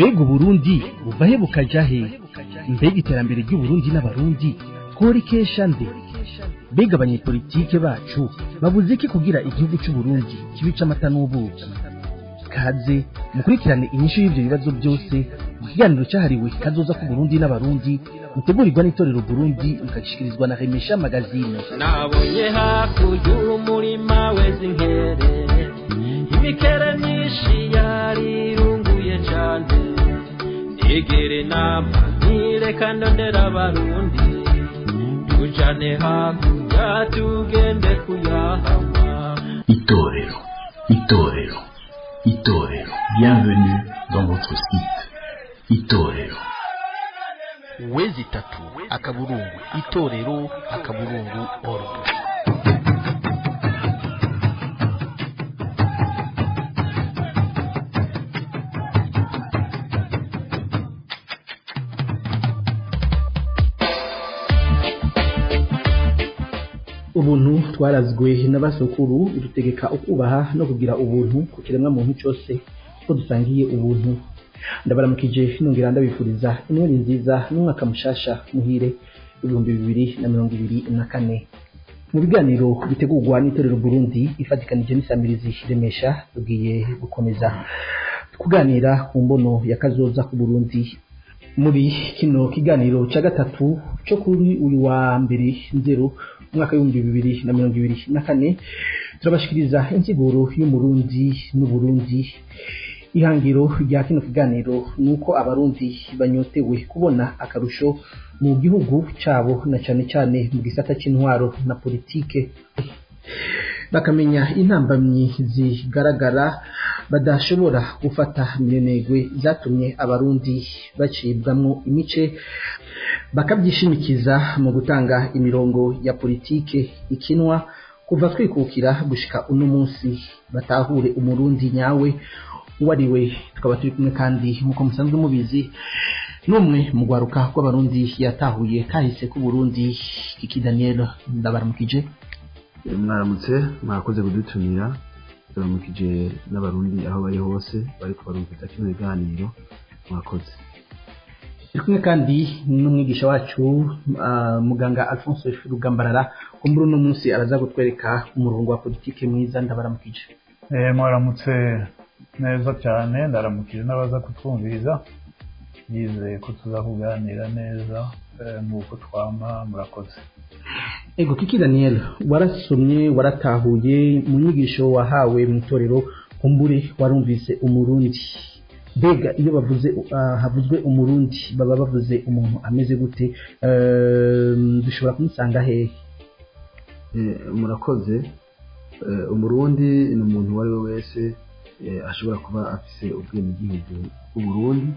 Mbega Uburundi buva he bukaja he? Mbega iterambere ry'Uburundi n'Abarundi tworikesha nde? Mbega abanyepolitike bacu babuze iki kugira igihugu c'Uburundi kibe amata n'ubuki? Kaze mukurikirane inyishu y'ivyo bibazo byose mu kiganiro cyahariwe kazoza k'Uburundi n'Abarundi, mutegurirwa n'Itorero Burundi, mukagishikirizwa na Remesha Magazine. Nabonye hakurya umurima weze inkere, imikere myinshi yarirunguye cane. Nigere nama nireka ndondera Abarundi, tujane hakurya tugende kuyahama. Itorero, Itorero, Itorero. Bienvenue dans votre site. Itorero. w.itorero.org. Ubuntu twarazwe n'abasokuru bidutegeka ukubaha no kugira ubuntu ku kiremwa muntu cyose, ko dusangiye ubuntu. Ndabaramukije, nongera ndabifuriza inweri nziza n'umwaka mushasha muhire 2024. Mu biganiro bitegurwa n'Itorero Burundi ifatikanije n'isamirizi Remesha, tugiye gukomeza kuganira ku mbono ya kazoza ku Burundi. Muri kino kiganiro ca gatatu cyo kuri uyu wa mbere nzero umwaka w'2024, turabashikiriza insiguro y'Umurundi n'Uburundi. Ihangiro rya kino kiganiro nuko Abarundi banyotewe kubona akarusho mu gihugu cabo, na cane cane mu gisata c'intwaro na politike, bakamenya intambamyi zigaragara badashobora gufata minenegwe zatumye Abarundi bacibwamwo imice, bakabyishimikiza mu gutanga imirongo ya politike ikinwa kuva twikukira gushika uno munsi, batahure Umurundi nyawe uwariwe. Tukaba turi kumwe kandi, nk'uko musanzwe mubizi, n'umwe mu rwaruka rw'Abarundi yatahuye kahise k'Uburundi, Kiki Daniel. Ndabaramukije. Mwaramutse, mwakoze kudutumira. Turamukije n'Abarundi aho bari hose bari kubarumviza kino biganiro, mwakoze. Turi kumwe kandi n'umwigisha wacu, muganga Alphonse Rugambarara. Kumbura uno munsi araza kutwereka umurongo wa politike mwiza. Ndabaramukije. Mwaramutse neza cyane, ndaramukije n'abaza kutwumviriza, yizeye ko tuza kuganira neza nk'uko twama. Murakoze. Ego, Kiki Daniel, warasomye, waratahuye mu nyigisho wahawe mu itorero, kumbure warumvise Umurundi. Mbega iyo bavuze havuzwe Umurundi, baba bavuze umuntu ameze gute? Dushobora kumusanga hehe? Murakoze. Umurundi ni umuntu uwo ari we wese ashobora kuba afise ubwenegihugu bw'Uburundi,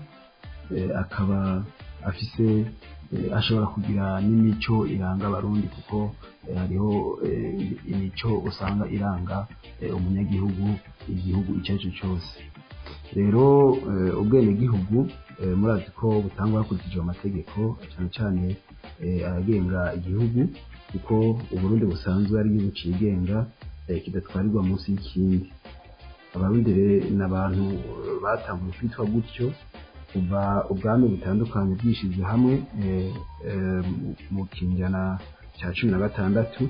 akaba afise ashobora kugira n'imico iranga Abarundi, kuko hariho imico usanga iranga umunyagihugu, igihugu icyo ari cyo cyose. Rero ubwenegihugu murazi ko butangwa hakurikijwe amategeko, cyane cyane agenga igihugu, kuko Uburundi busanzwe ari igihugu cigenga, kidatwarirwa munsi y'ikindi. Abarundi rero ni abantu batanguye kwitwa gutyo kuva ubwami butandukanye bwishize hamwe mu kinjana cya 16,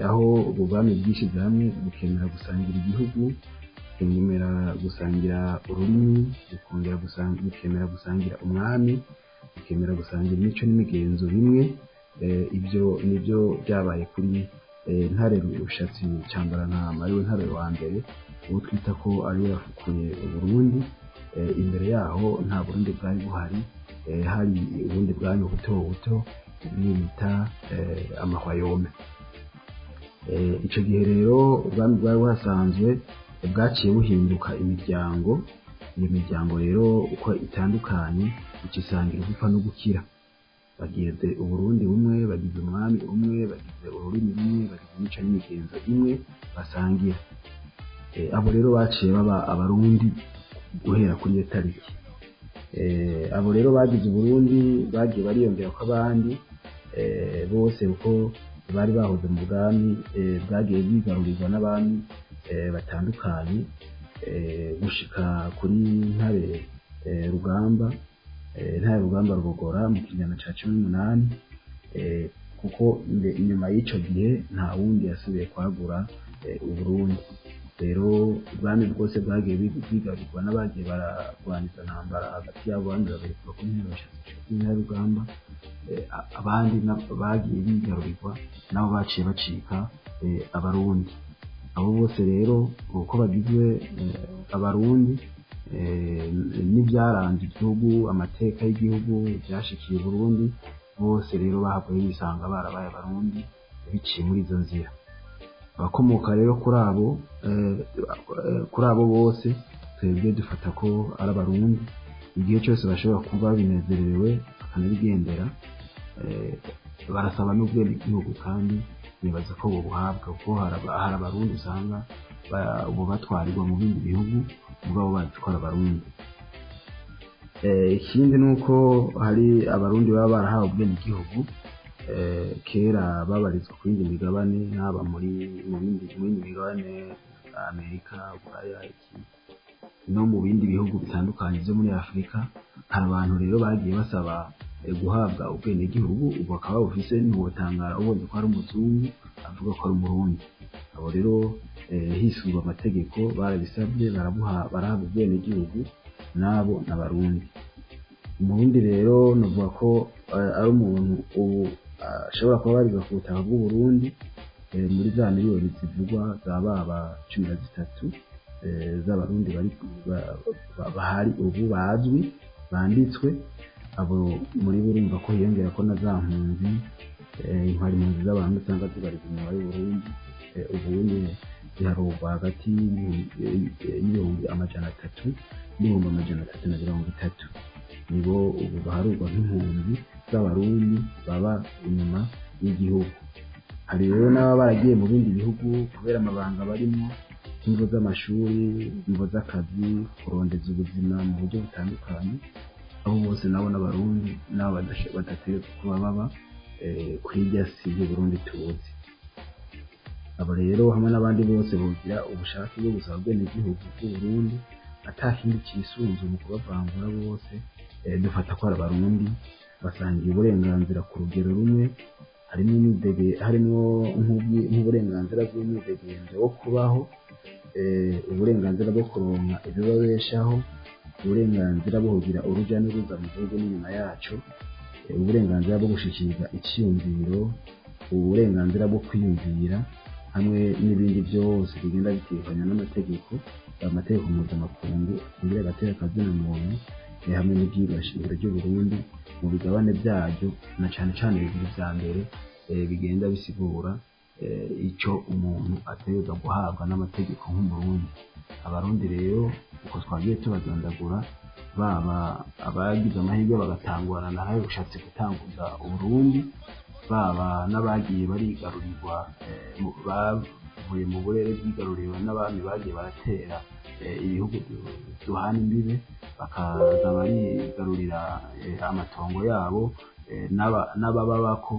aho ubwo bwami bwishize hamwe bukemera gusangira igihugu, bukemera gusangira ururimi, bukemera gusangira umwami, bukemera gusangira imico n'imigenzo bimwe. Ibyo nibyo byabaye kuri Ntare Rushatsi Cyambarantama, ariwe Ntare wa mbere, uwo twita ko ariwe yafukuye Uburundi. Imbere yaho nta Burundi bwari buhari, hari ubundi bwami buto buto, bimwe bita amahwayome. Ico gihe rero ubwami bwari buhasanzwe bwaciye buhinduka imiryango. Iyo miryango rero uko itandukanye ica isangira gupfa no gukira. Bagize Uburundi bumwe, bagize umwami umwe, bagize ururimi rumwe, bagize imico n'imigenzo imwe basangira. Abo rero baciye baba Abarundi guhera kuri iyo tariki. Abo rero bagize Uburundi bagiye bariyongera ko abandi bose, kuko bari bahoze mu bwami bwagiye bwigarurirwa n'abami batandukanye, gushika kuri Ntare Rugamba, Ntare Rugamba Rugogora mu kinyana ca 18, kuko inyuma y'ico gihe nta wundi yasubiye kwagura Uburundi. Rero ubwami bwose bwagiye bwigarirwa n'abagiye bararwaniza intambara hagati y'abo bandi babiri kuva ku ntebe ya Rugamba, abandi bagiye bigarurirwa nabo baciye bacika Abarundi. Abo bose rero uko bagizwe Abarundi n'ibyaranze igihugu, amateka y'igihugu byashikiye Burundi, bose rero bahavuye bisanga barabaye Abarundi biciye muri izo nzira. Abakomoka rero kuri abo bose twebwe dufata ko ari Abarundi igihe cyose bashobora kuba binezerewe bakanabigendera, barasaba n'ubwenegihugu kandi nibaza ko buhabwa, kuko hari Abarundi usanga ubu batwarirwa mu bindi bihugu mugabo batwara Abarundi. Ikindi ni uko hari Abarundi baba barahawe ubwenegihugu kera babarizwa ku yindi migabane, haba mu yindi migabane Amerika, Buraya, no mu bindi bihugu bitandukanye byo muri Afurika. Hari abantu rero bagiye basaba guhabwa ubwenegihugu ubu bakaba babufise, ntiwotangara ubonye ko ari umuzungu avuga ko ari Umurundi. Abo rero hisunzwe amategeko barabisabye, barahabwa ubwenegihugu, nabo n'Abarundi. Umurundi rero navuga ko ari umuntu ubu ashobora kuba barizwa ku butaka bw'Uburundi muri za miliyoni zivugwa za baba 13 z'Abarundi bahari ubu bazwi banditswe. Abo muri bo urumva ko hiyongera ko na za mpunzi, hari impunzi z'abantu usanga zibarizwa inyuma y'Uburundi, ubundi ziharurwa hagati y'300,000 n'330,000, nibo ubu baharurwa nk'impunzi z'Abarundi baba inyuma y'igihugu. Hari rero n'ababa baragiye mu bindi bihugu kubera amabanga barimo, nk'imvo z'amashuri, imvo z'akazi, kurondeza ubuzima mu buryo butandukanye. Abo bose nabo n'Abarundi, nabo badategerezwa kuba baba kw'irya si y'Uburundi tuzi. Abo rero hamwe n'abandi bose bogira ubushake bwo gusaba ubwenegihugu bw'Uburundi ata kindi cisunzwe mu kubavangura, bose dufata ko ari Abarundi basangiye uburenganzira ku rugero rumwe, harimo nk'uburenganzira bw'imyidegemvyo wo kubaho, uburenganzira bwo kuronka ibibabeshaho, uburenganzira bwo kugira uruja n'uruza mu gihugu n'inyuma yaco, uburenganzira bwo gushikiriza iciyumviro, uburenganzira bwo kwiyumvira, hamwe n'ibindi byose bigenda bitekanya n'amategeko, amategeko mpuzamakungu akingira agateka kazina muntu, hamwe n'ibwirizwa shingiro ry'Uburundi mu bigabane byaryo, na cane cane bibiri vya mbere bigenda bisigura ico umuntu ategerezwa guhabwa n'amategeko nk'Umurundi. Abarundi rero uko twagiye tubadondagura, baba abagize amahirwe bagatangurana nawe ushatse gutanguza Uburundi, baba n'abagiye barigarurirwa, bavuye mu burere bwigaruriwe n'abami bagiye baratera ibihugu duhana imbibe, bakaza barigarurira amatongo yabo, n'abababako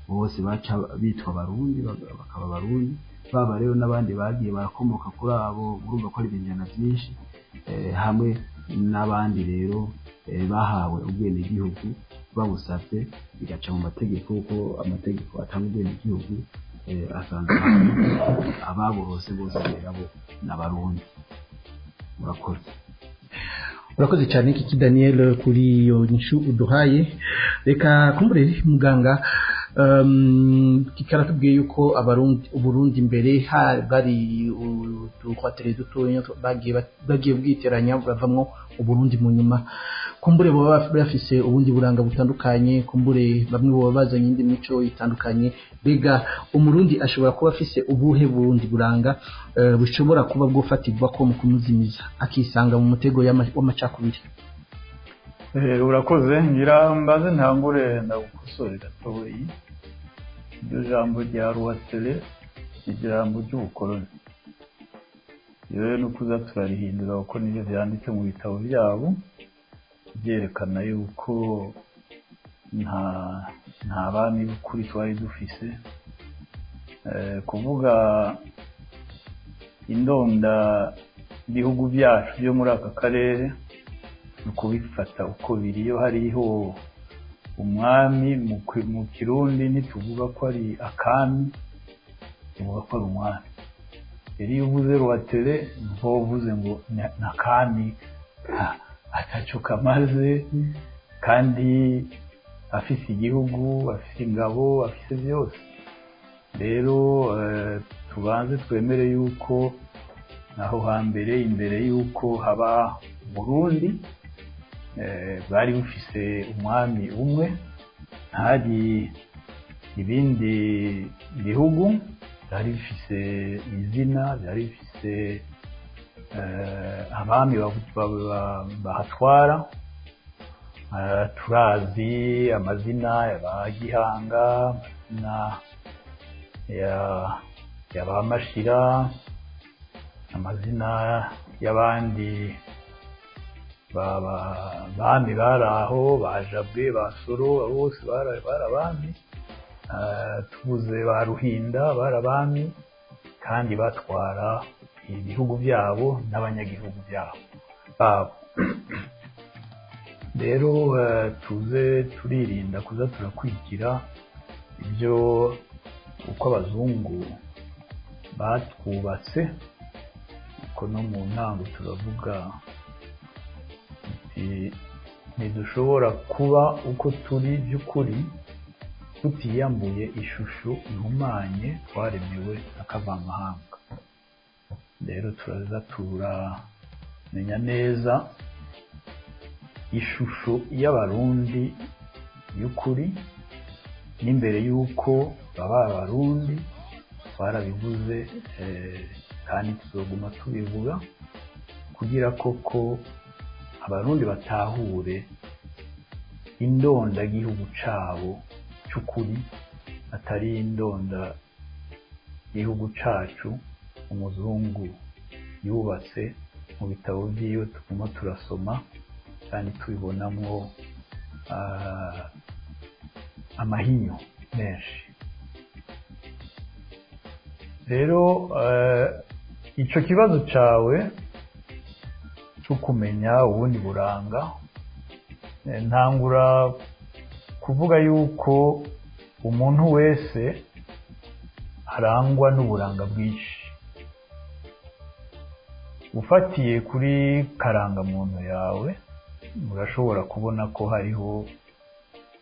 bose baca bitwa Abarundi, bakaba Abarundi. Baba rero n'abandi bagiye barakomoka kuri abo, urumva ko ari ibinjana byinshi, hamwe n'abandi rero bahawe ubwenegihugu babusabye, bigaca mu mategeko, kuko amategeko atanga ubwenegihugu asanzwe ababorose bose rero n'Abarundi. Murakoze. Urakoze cyane Kiki Daniel kuri iyo nyishu uduhaye. Reka kumbure muganga kikaratubwiye yuko Abarundi Uburundi mbere bari udukwatire dutoya bagiye bwiteranya bavamwo Uburundi mu nyuma, kumbure baba bafise ubundi buranga butandukanye, kumbure bamwe baba bazanye indi mico itandukanye. Bega Umurundi ashobora kuba afise ubuhe burundi buranga bushobora kuba bwofatirwa ko mu kumuzimiza akisanga mu mutego w'amacakubiri? Urakoze. Ngira mbaze ntangure ndagukosore gatoyi. Iryo jambo rya ruwatele ni ijambo ry'ubukoloni, rero ni ukuza turarihindura kuko nibyo vyanditse mu bitabo byabo, byerekana yuko nta bami b'ukuri twari dufise. Kuvuga indonda bihugu byacu byo muri aka karere Ni ukubifata uko biri. Iyo hariho umwami mu Kirundi ntituvuga ko ari akami, tuvuga ko ari umwami. Rero iyo uvuze Rwatere, ntuba uvuze ngo nakami ataco kamaze, kandi afise igihugu, afise ingabo, afise byose. Rero tubanze twemere yuko aho hambere, imbere yuko haba Burundi, bwari bufise umwami umwe, ntari ibindi bihugu byari bifise izina, byari bifise abami bahatwara. Turazi amazina ya ba Gihanga, amazina ya ba Mashira, amazina y'abandi bami bari aho, ba Jabwe, ba Soro, abo bose bari abami. Tuvuze ba Ruhinda, bari abami kandi batwara ibihugu byabo n'abanyagihugu byabo babo. Rero tuze turirinda kuza turakwikira ibyo uko abazungu batwubatse, kuko no mu ntango turavuga ntidushobora kuba uko turi by'ukuri tutiyambuye ishusho ihumanye twaremewe n'akavamahanga. Rero turaza turamenya neza ishusho y'Abarundi y'ukuri n'imbere y'uko baba Abarundi, twarabivuze kandi tuzoguma tubivuga kugira koko Abarundi batahure indondagihugu cabo c'ukuri, atari indonda gihugu cacu umuzungu yubatse mu bitabo vyiwe tuguma turasoma kandi tubibonamwo amahinyu menshi. Rero ico kibazo cawe cyo kumenya ubundi buranga, ntangura kuvuga yuko umuntu wese arangwa n'uburanga bwinshi. Ufatiye kuri karangamuntu yawe, urashobora kubona ko hariho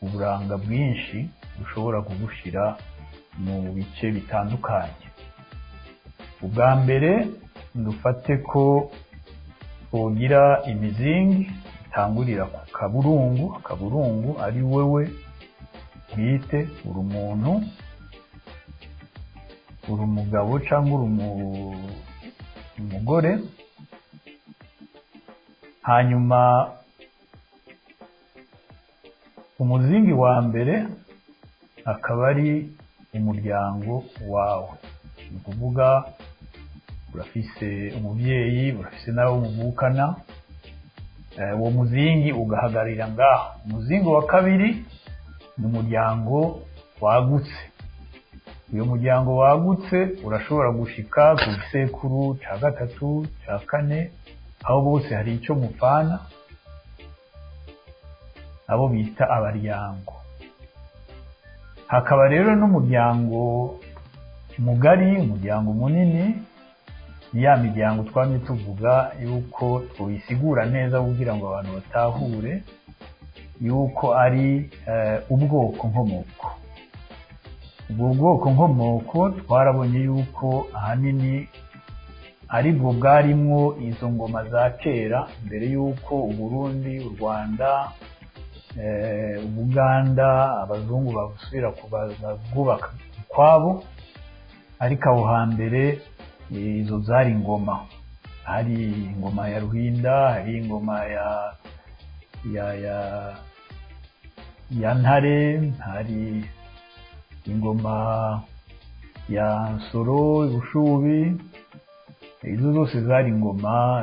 uburanga bwinshi bushobora kugushira mu bice bitandukanye. Ubwa mbere, dufate ko wogira imizingi itangurira ku kaburungu. Akaburungu ari wewe bwite, uri umuntu, uri umugabo cyangwa uri umugore. Hanyuma umuzingi wa mbere akaba ari umuryango wawe, ni ukuvuga urafise umubyeyi, urafise n'abo muvukana. Uwo muzingi ugahagararira ngaho. Umuzingi wa kabiri ni umuryango wagutse. Uyu muryango wagutse urashobora gushika ku gisekuru ca gatatu, ca kane, aho bose hari icyo mupfana, abo bita abaryango. Hakaba rero n'umuryango mugari, umuryango munini, ni ya miryango twamye tuvuga yuko tuyisigura neza kugira ngo abantu batahure yuko ari ubwoko nkomoko. Ubwo bwoko nkomoko twarabonye yuko ahanini ari bwo bwarimwo izo ngoma za kera, mbere yuko Uburundi, u Rwanda, Ubuganda, abazungu basubira kubwubaka ukwabo. Ariko aho hambere izo zari ingoma. Hari ingoma ya Ruhinda, hari ingoma ya Ntare, hari ingoma ya Nsoro, Bushubi. Izo zose zari ingoma,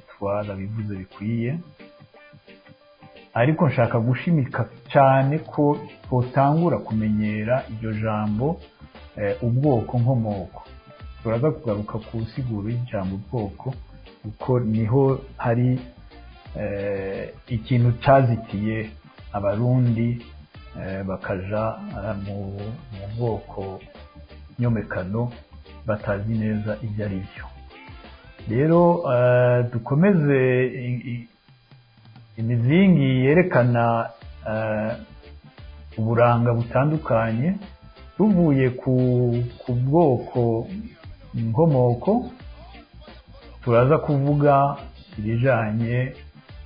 twarabivuze bikwiye. Ariko nshaka gushimika cyane ko twotangura kumenyera iryo jambo ubwoko nkomoko. Turaza kugaruka ku siguro y'ijambo ubwoko, kuko niho hari ikintu cazitiye Abarundi bakaja mu bwoko nyomekano batazi neza ibyo ari byo. Rero dukomeze imizingi yerekana uburanga butandukanye tuvuye ku bwoko nkomoko. Turaza kuvuga ibijanye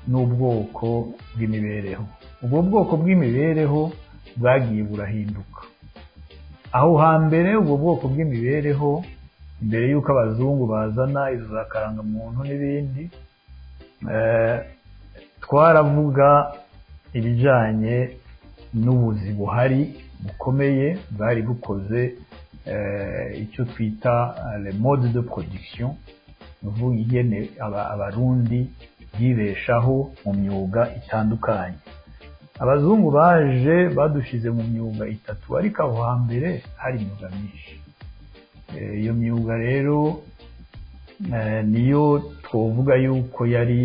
n'ubwoko bw'imibereho. Ubwo bwoko bw'imibereho bwagiye burahinduka. Aho hambere, ubwo bwoko bw'imibereho, mbere y'uko abazungu bazana izo za karangamuntu n'ibindi, twaravuga ibijanye n'ubuzi buhari bukomeye bwari bukoze icyo twita le mode de production, ni ukuvuga ingene Abarundi bibeshaho mu myuga itandukanye. Abazungu baje badushize mu myuga itatu, ariko aho hambere hari imyuga myinshi. Iyo myuga rero niyo twovuga yuko yari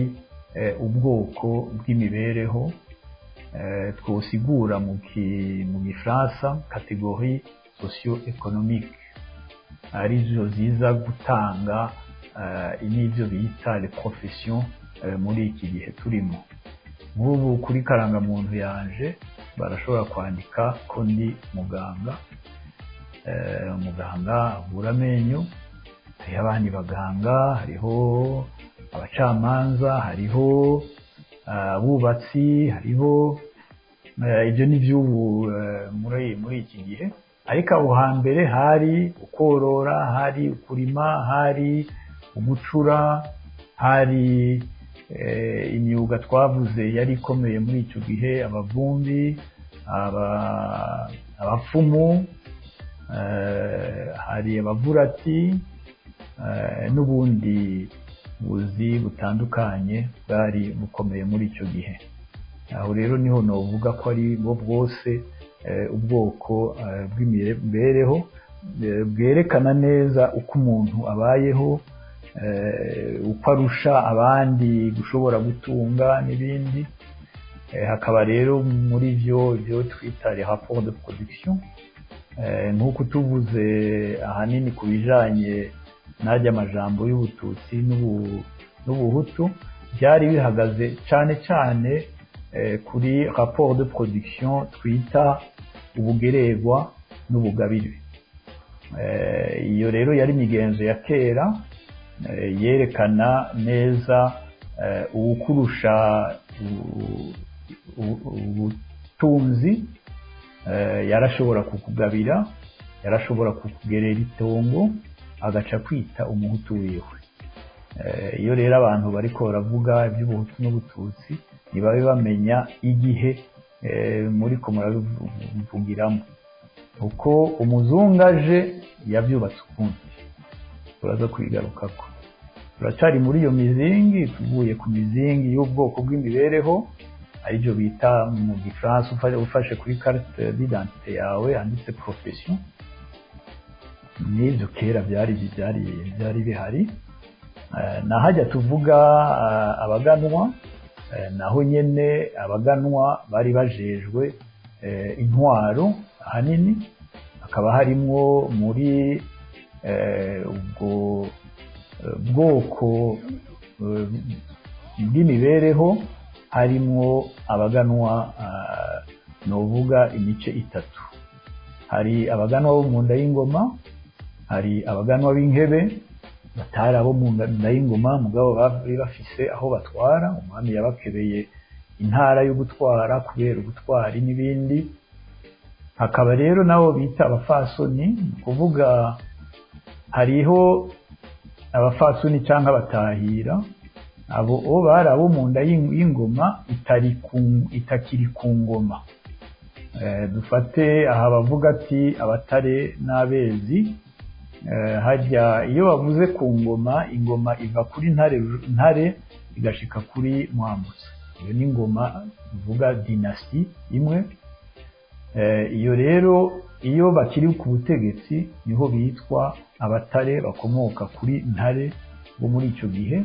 ubwoko bw'imibereho twosigura mu gifaransa catégorie socio-économique, arizo ziza gutanga n'ibyo bita les professions muri iki gihe turimo. Nk'ubu kuri karangamuntu yanje barashobora kwandika ko ndi muganga, umuganga avura amenyo. Hariho abandi baganga, hariho abacamanza, hariho abubatsi, hariho ibyo ni iby'ubu muri iki gihe. Ariko aho hambere hari ukorora, hari ukurima, hari ugucura, hari imyuga twavuze yari ikomeye muri icyo gihe: abavumbi, abapfumu, hari abavurati n'ubundi buzi butandukanye bwari bukomeye muri icyo gihe. Aho rero niho novuga ko ari bwo bwose ubwoko bw'imibereho bwerekana neza uko umuntu abayeho, uko arusha abandi gushobora gutunga n'ibindi. Hakaba rero muri byo ibyo twita les rapports de production, nk'uko tuvuze ahanini ku bijanye n'ajya amajambo y'Ubututsi n'Ubuhutu, byari bihagaze cyane cyane kuri rapport de production twita ubugererwa n'ubugabire. Iyo rero yari imigenzo ya kera yerekana neza uwukurusha ubutunzi yarashobora kukugabira, yarashobora kukugerera itongo, agaca kwita Umuhutu wiwe. Iyo rero abantu bariko baravuga iby'Ubuhutu n'Ubututsi, ntibabe bamenya igihe muriko murabivugiramo, uko umuzungu aje yabyubatse ukundi. Turaza kwigarukako. Turacyari muri iyo mizingi. Tuvuye ku mizingi y'ubwoko bw'imibereho, aribyo bita mu gifaransa, ufashe kuri carte d'identité yawe handitse profession, n'ibyo kera byari bihari. Nahajya tuvuga abaganwa, naho nyene abaganwa bari bajejwe intwaro ahanini, hakaba harimwo muri ubwo bwoko bw'imibereho harimwo abaganwa novuga imice itatu: hari abaganwa bo mu nda y'ingoma, hari abaganwa b'inkebe batari abo mu nda y'ingoma mugabo bari bafise aho batwara, umwami yabakebeye intara yo gutwara kubera ubutwari n'ibindi. Hakaba rero nabo bita abafasoni, ni ukuvuga hariho abafasoni cyangwa abatahira. Abo bo bari abo mu nda y'ingoma itakiri ku ngoma. Dufate aha bavuga ati Abatare n'Abezi. Hajya iyo bavuze ku ngoma, ingoma iva kuri Ntare, Ntare igashika kuri Mwambutsa. Iyo ni ingoma, ivuga dynastie imwe. Iyo rero iyo bakiri ku butegetsi niho bitwa Abatare bakomoka kuri Ntare bo muri icyo gihe.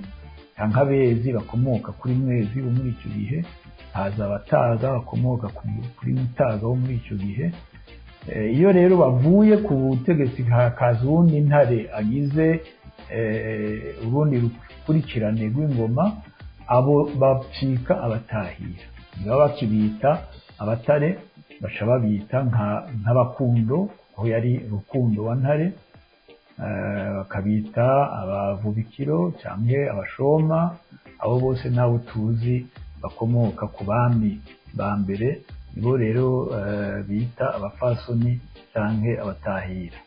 Cyangwa Abezi bakomoka kuri Mwezi wo muri icyo gihe, haza Abataga bakomoka kuri Mutaga wo muri icyo gihe. Iyo rero bavuye ku butegetsi hakaza uwundi Ntare agize urundi rukurikirane rw'ingoma, abo bacika Abatahira. Ntibaba bakibita Abatare, baca babita nk'Abakundo, kuko yari Rukundo wa Ntare, bakabita Abavubikiro cyangwa Abashoma. Abo bose nabo tuzi bakomoka ku bami ba mbere, nibo rero bita Abafasoni cyangwa Abatahira.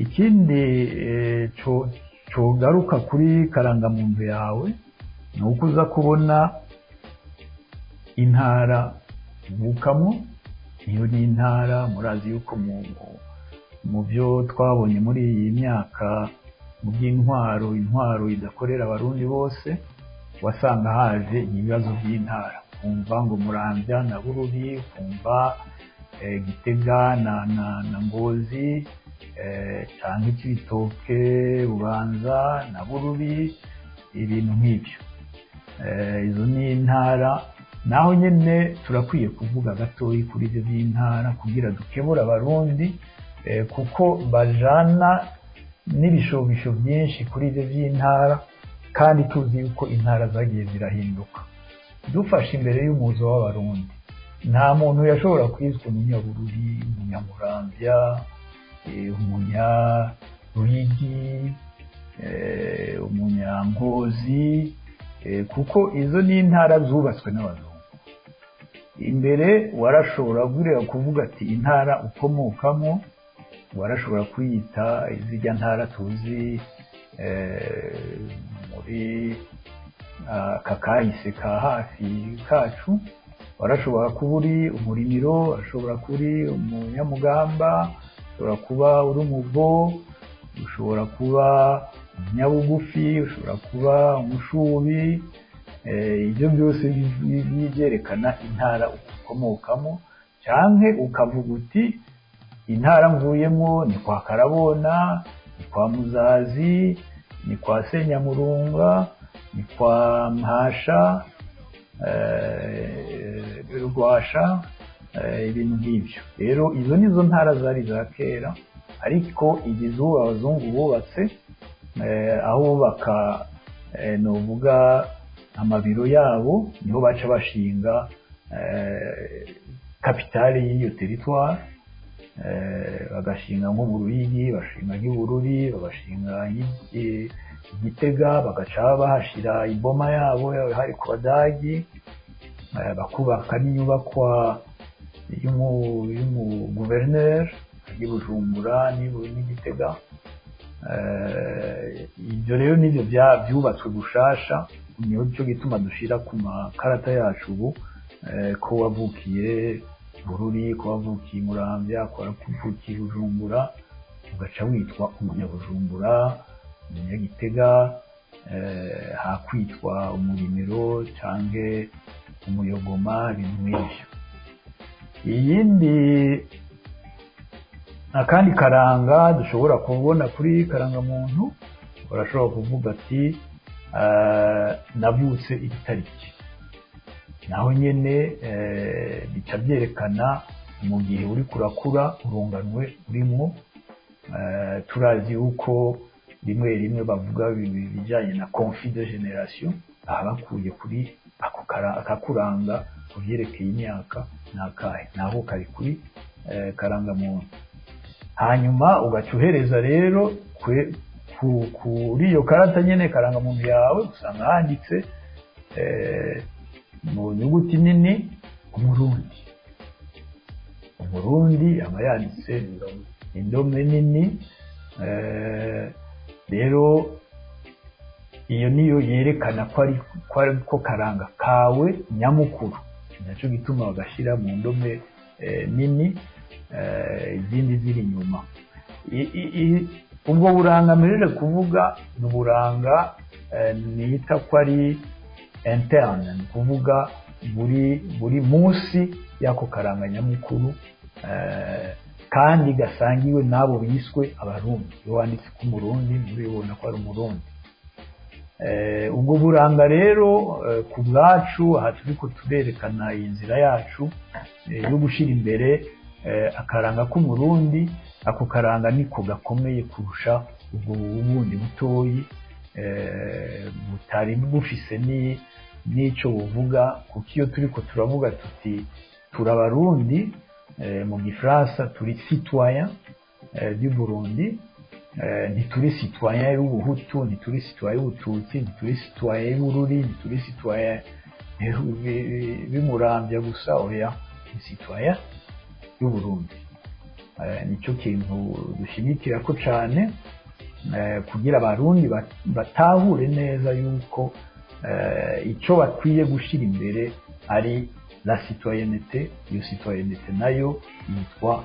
Ikindi cogaruka kuri karangamuntu yawe ni uko uza kubona intara uvukamo. Iyo ni intara, murazi yuko mu byo twabonye muri iyi myaka mu by'intwaro, intwaro idakorera Abarundi bose, wasanga haje ibibazo by'intara, kumva ngo Muramvya na Bururi, kumva Gitega na Ngozi, canke Cibitoke, Bubanza na Bururi, ibintu nk'ibyo. Izo ni intara. Naho nyene turakwiye kuvuga gatoyi kuri ibyo by'intara kugira dukebura Abarundi, kuko bajana n'ibishobisho byinshi kuri ibyo by'intara, kandi tuzi yuko intara zagiye zirahinduka. Dufashe imbere y'umuzo w'Abarundi, nta muntu yashobora kwitwa Umunyabururi, Umunyamuramvya, Umunyaruyigi, Umunyangozi, kuko izo ni intara zubatswe n'abazungu. Imbere warashobora kuvuga ati intara ukomokamo, warashobora kwiyita izijya ntara tuzi muri aka kahise ka hafi kacu. Warashobora kuba uri Umurimiro, warashobora kuba uri Umunyamugamba, ushobora kuba uri Umuvo, ushobora kuba Umunyabugufi, ushobora kuba Umushubi. Ibyo byose byerekana intara ukomokamo, canke ukavuga uti intara mvuyemo ni kwa Karabona, ni kwa Muzazi, ni kwa Senyamurunga, ni kwa Mpasha, Rwasha, ibintu nk'ibyo. Rero izo nizo ntara zari za kera, ariko igizuba abazungu bubatse, aho bubaka novuga amabiro yabo, niho baca bashinga kapitale y'iyo territoire, bagashinga nko mu Ruyigi, bashinga nk'ibururi, bagashinga Igitega, bagaca bahashira iboma yabo hari ku Badagi, bakubaka n'inyubakwa y'umuguverineri y'i Bujumbura n'Igitega. Ibyo rero nibyo byubatswe gushasha, niyo cyo gituma dushira ku makarata yacu ubu ko wavukiye Bururi, ko wavukiye Muramvya, ko wavukiye Bujumbura, ugaca witwa Umunyabujumbura, Umunyagitega, hakwitwa Umurimiro canke Umuyogoma, ibintu nk'ibyo. Iyindi akandi karanga dushobora kubona kuri karangamuntu, urashobora kuvuga ati navutse itariki. Naho nyene bica byerekana mu gihe uri kurakura urunganwe urimo. Turazi yuko rimwe rimwe bavuga ibijyanye na conflit de génération, aha bakuye kuri ako akakuranga ku byerekeye imyaka nakahe, naho kari kuri karangamuntu. Hanyuma ugaca uhereza rero kuri iyo karata nyene karangamuntu yawe, usanga handitse mu nyuguti nini Umurundi. Umurundi aba yanditse indome nini. Rero iyo niyo yerekana ko ari ko karanga kawe nyamukuru, nacyo gituma bagashyira mu ndome nini, izindi ziri inyuma. Ubwo buranga mperere kuvuga ni uburanga nita ko ari interne, ni ukuvuga buri munsi y'ako karanga nyamukuru, kandi gasangiwe n'abo biswe Abarundi. Iyo wanditse ko Umurundi muribona ko ari Umurundi. Ubwo buranga rero ku bwacu, aha turiko turerekana iyi nzira yacu yo gushyira imbere akaranga k'Umurundi. Ako karanga niko gakomeye kurusha ubwo bundi butoyi butari bufise n'ico buvuga, kuko iyo turiko turavuga tuti turabarundi, mu Gifaransa turi citoyen du Burundi, ntituri citoyen y'Ubuhutu, ntituri citoyen y'Ubututsi, ntituri citoyen y'Ubururi, ntituri citoyen b'Imuramvya gusa. Oya, ni citoyen y'Uburundi. Nicyo kintu dushigikira ko cane kugira Abarundi batahure neza yuko icyo bakwiye gushyira imbere ari la citoyenneté. Iyo citoyenneté nayo yitwa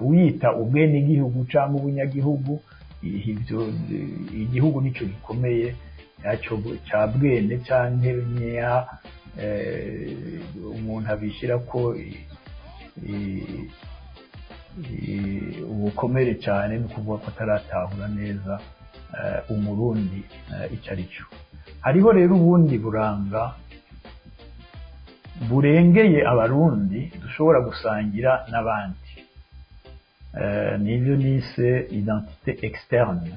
uyita ubwenegihugu cyangwa ubunyagihugu. Ibyo igihugu nicyo gikomeye yacyo cya bwene cyangwa nya umuntu abishyira ko ubukomere cyane, ni ukuvuga ko ataratahura neza Umurundi icyo ari cyo. Hariho rero ubundi buranga burengeye Abarundi dushobora gusangira n'abandi, nibyo nise identité externe.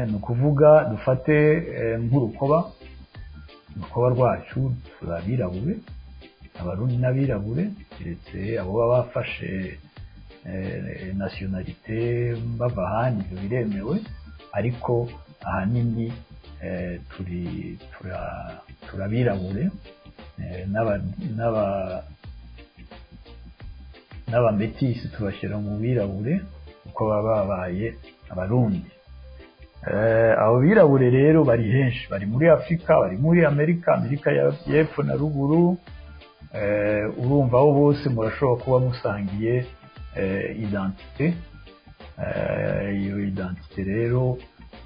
Ni ukuvuga dufate nk'urukoba, urukoba rwacu turabirabure, Abarundi n'abirabure, keretse abo baba bafashe nationalité bava ahandi, ibyo biremewe, ariko ahanini turi turabirabure, n'abametisi tubashyira mu birabure kuko baba babaye Abarundi. Abo birabure rero bari henshi, bari muri Afurika, bari muri Amerika, Amerika y'Epfo na ruguru. Urumva abo bose murashobora kuba musangiye identité. Iyo identité rero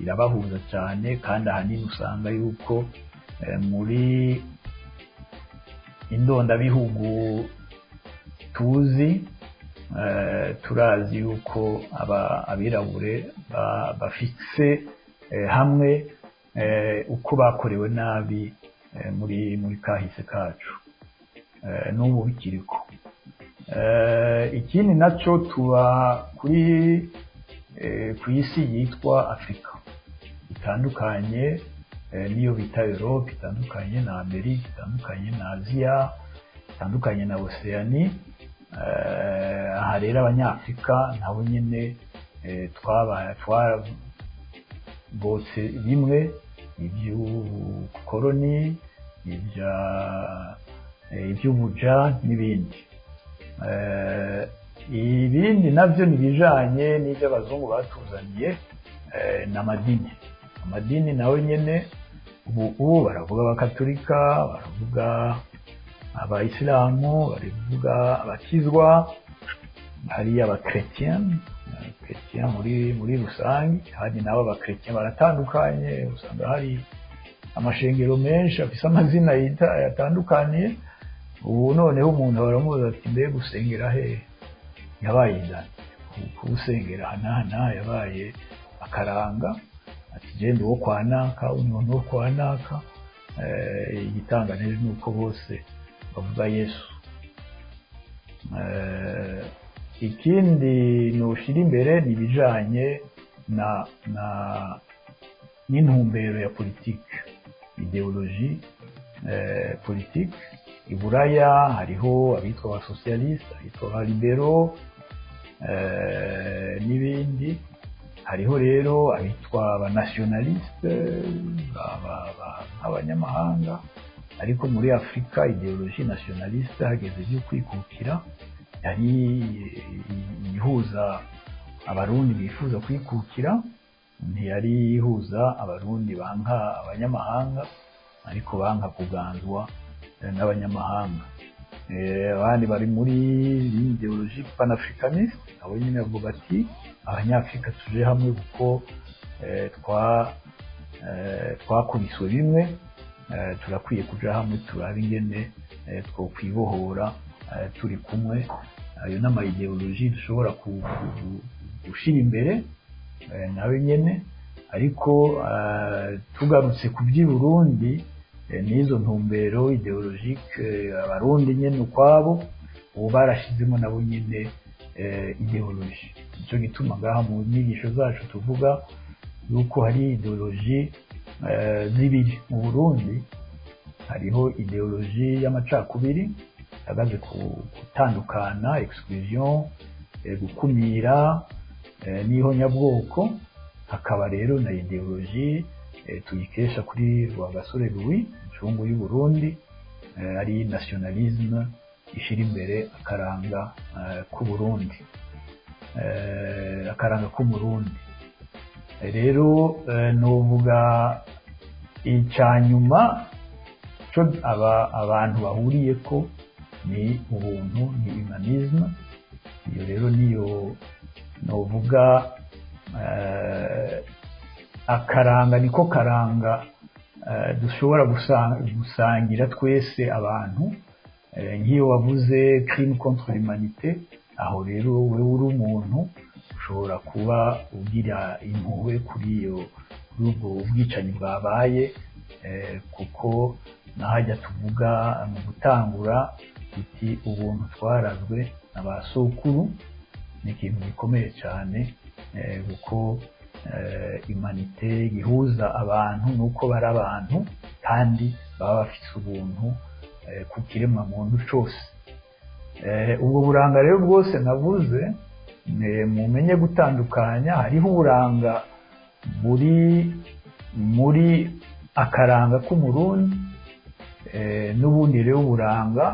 irabahuza cyane, kandi ahanini usanga yuko muri indondabihugu tuzi, turazi yuko abirabure bafise hamwe uko bakorewe nabi muri kahise kacu, n'ubu bikiriko. Ikindi nacyo, tuba kuri ku isi yitwa Afurika, itandukanye n'iyo bita Europe, itandukanye na Amerika, itandukanye na Aziya, itandukanye na Océanie. Aha rero Abanyafurika nabo nyine twabaye twabotse bimwe iby'ubukoroni, iby'ubuja n'ibindi. Ibindi nabyo ni ibijanye n'ibyo abazungu batuzaniye, n'amadini. Amadini nawe nyene ubu baravuga Abakatolika, baravuga Abayisilamu, baravuga abakizwa, hari abakretien, chrétien muri rusange, kandi nabo abakretien baratandukanye. Usanga hari amashengero menshi afise amazina yita yatandukaniye. Ubu noneho umuntu baramubaza ati: "Mbega usengera hehe?" Yabaye indani kuwusengera aha n'aha n'aha, yabaye akaranga, ati: "Genda uwo kwa naka, umuntu wo kwa naka." Igitangaje ni uko bose bavuga Yesu. Ikindi nushira imbere ni ibijanye na n'intumbero ya politike, idéologie politique. I Buraya hariho abitwa abasocialiste, abitwa abalibéraux n'ibindi. Hariho rero abitwa abanationaliste nk'abanyamahanga, ariko muri Afurika idéologie nationaliste hageze ibyo kwikukira yari ihuza Abarundi bifuza kwikukira, ntiyari ihuza Abarundi banka abanyamahanga, ariko banka kuganzwa n'abanyamahanga. Abandi bari muri idéologie panafricaniste, abo nyine bavuga ati: "Abanyafurika tuje hamwe kuko twakubiswe bimwe, turakwiye kuja hamwe turabe ingene twokwibohora turi kumwe." Ayo n'ama idéologie dushobora gushira imbere nawe nyene. Ariko tugarutse ku by'i Burundi, n'izo ntumbero idéologique, Abarundi nyene ukwabo ubu barashizemo nabo nyene idéologie. Nico gituma ngaha mu nyigisho zacu tuvuga yuko hari idéologie zibiri mu Burundi. Hariho idéologie y'amacakubiri ihagaze ku gutandukana, exclusion, gukumira n'ihonyabwoko. Hakaba rero na idéologie tuyikesha kuri Rwagasore Louis, incungu y'u Burundi, ari nationalisme ishira imbere akaranga k'u Burundi, akaranga k'Umurundi. Rero novuga icanyuma co abantu bahuriyeko ni ubuntu, ni humanisme. Iyo rero niyo novuga akaranga, niko karanga dushobora gusangira twese abantu. Nk'iyo wavuze crime contre l'humanité, aho rero wewe uri umuntu ushobora kuba ugira impuhwe kuri ubwo bwicanyi bwabaye, kuko nahajya tuvuga mu gutangura tuti ubuntu twarazwe na ba sokuru ni ikintu gikomeye cyane, kuko humanité gihuza abantu nuko bari abantu kandi baba bafise ubuntu ku kiremwa muntu cose. Ubwo buranga rero bwose navuze, mumenye gutandukanya. Hariho uburanga buri muri akaranga k'Umurundi, n'ubundi rero uburanga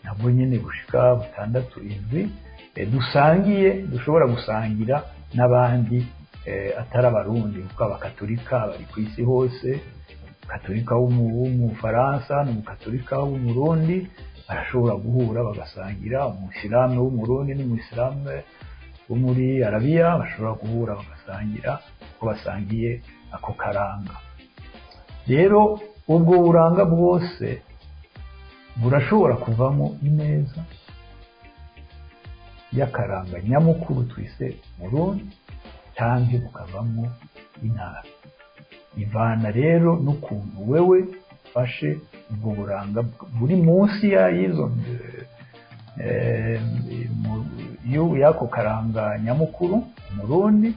nabwo nyine bushika butandatu, indwi, dusangiye, dushobora gusangira n'abandi atari Abarundi, kuko Abakatolika bari ku isi hose. Katolika w'Umufaransa n'Umukatolika w'Umurundi barashobora guhura bagasangira. Umuyisilamu w'Umurundi n'Umuyisilamu wo muri Arabiya bashobora guhura bagasangira, kuko basangiye ako karanga. Rero ubwo buranga bwose burashobora kuvamo ineza y'akaranga nyamukuru twise Murundi, canke bukavamo inabi. Ivana rero n'ukuntu wewe ufashe ubwo buranga buri munsi y'izo y'ako karanga nyamukuru Umurundi.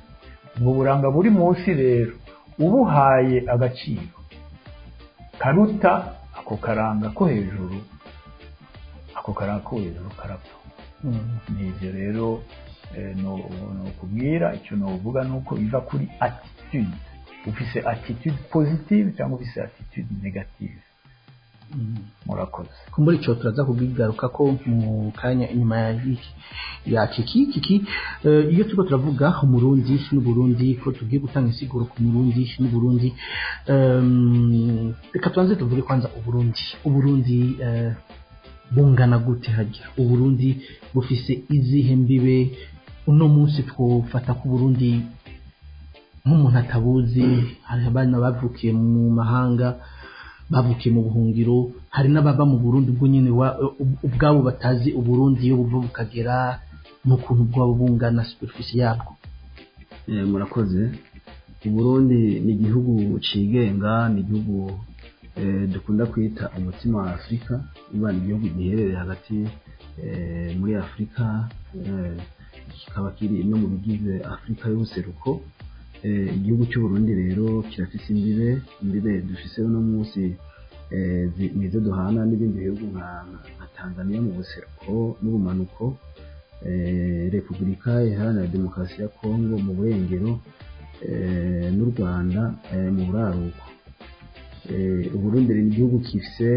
Ubwo buranga buri munsi rero ubuhaye agaciro karuta ako karanga ko hejuru, ako karanga ko hejuru karapfa. Ni ibyo rero no kubwira. Icyo novuga ni uko biva kuri attitude: ufise attitude positive cyangwa ufise attitude négative. Murakoze. Kumbura ico turaza kubigaruka ko mu kanya inyuma ya iki ya kiki kiki. Iyo turiko turavuga Umurundi n'Uburundi, ko tugiye gutanga insiguro ku Murundi n'Uburundi, reka tubanze tuvuge kwanza Uburundi. Uburundi bungana gute? Harya Uburundi bufise izihe mbibe? Uno munsi twofata ko Uburundi, nk'umuntu atabuzi, hari abana bavukiye mu mahanga, bavukiye mu buhungiro, hari n'ababa mu Burundi ubwo nyine ubwabo batazi Uburundi iyo buva bukagera n'ukuntu bwaba bungana, superficie yabwo. Murakoze. Uburundi ni igihugu cigenga, ni igihugu dukunda kwita umutima wa Afurika. Iba ni igihugu giherereye hagati muri Afurika, kikaba kiri no mu bigize Afurika y'ubuseruko. Igihugu cy'Uburundi rero kirafise imbibe. Dufise uno munsi nizo duhana n'ibindi bihugu nka Tanzania mu buseruko n'ubumanuko, Repubulika Iharanira Demokarasi ya Kongo mu burengero, n'u Rwanda mu buraruko. Uburundi ni igihugu gifise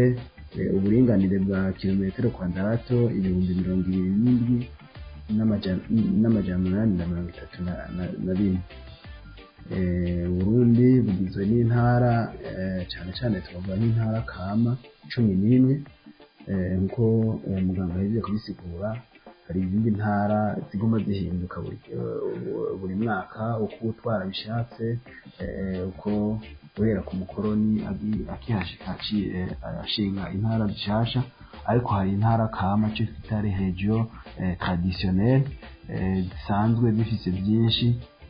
uburinganire bwa kilometero kwadarato 27,834. Uburundi bugizwe n'intara, cane cane twavuga nk'intara kama 11, nkuko muganga yahejeje kubisigura. Hari izindi ntara ziguma zihinduka buri mwaka uko utwara bishatse, uko guhera ku mukoroni akihashika aciye ashinga intara zishasha. Ariko hari intara kama, cyo twita région traditionnelle, zisanzwe zifise byinshi.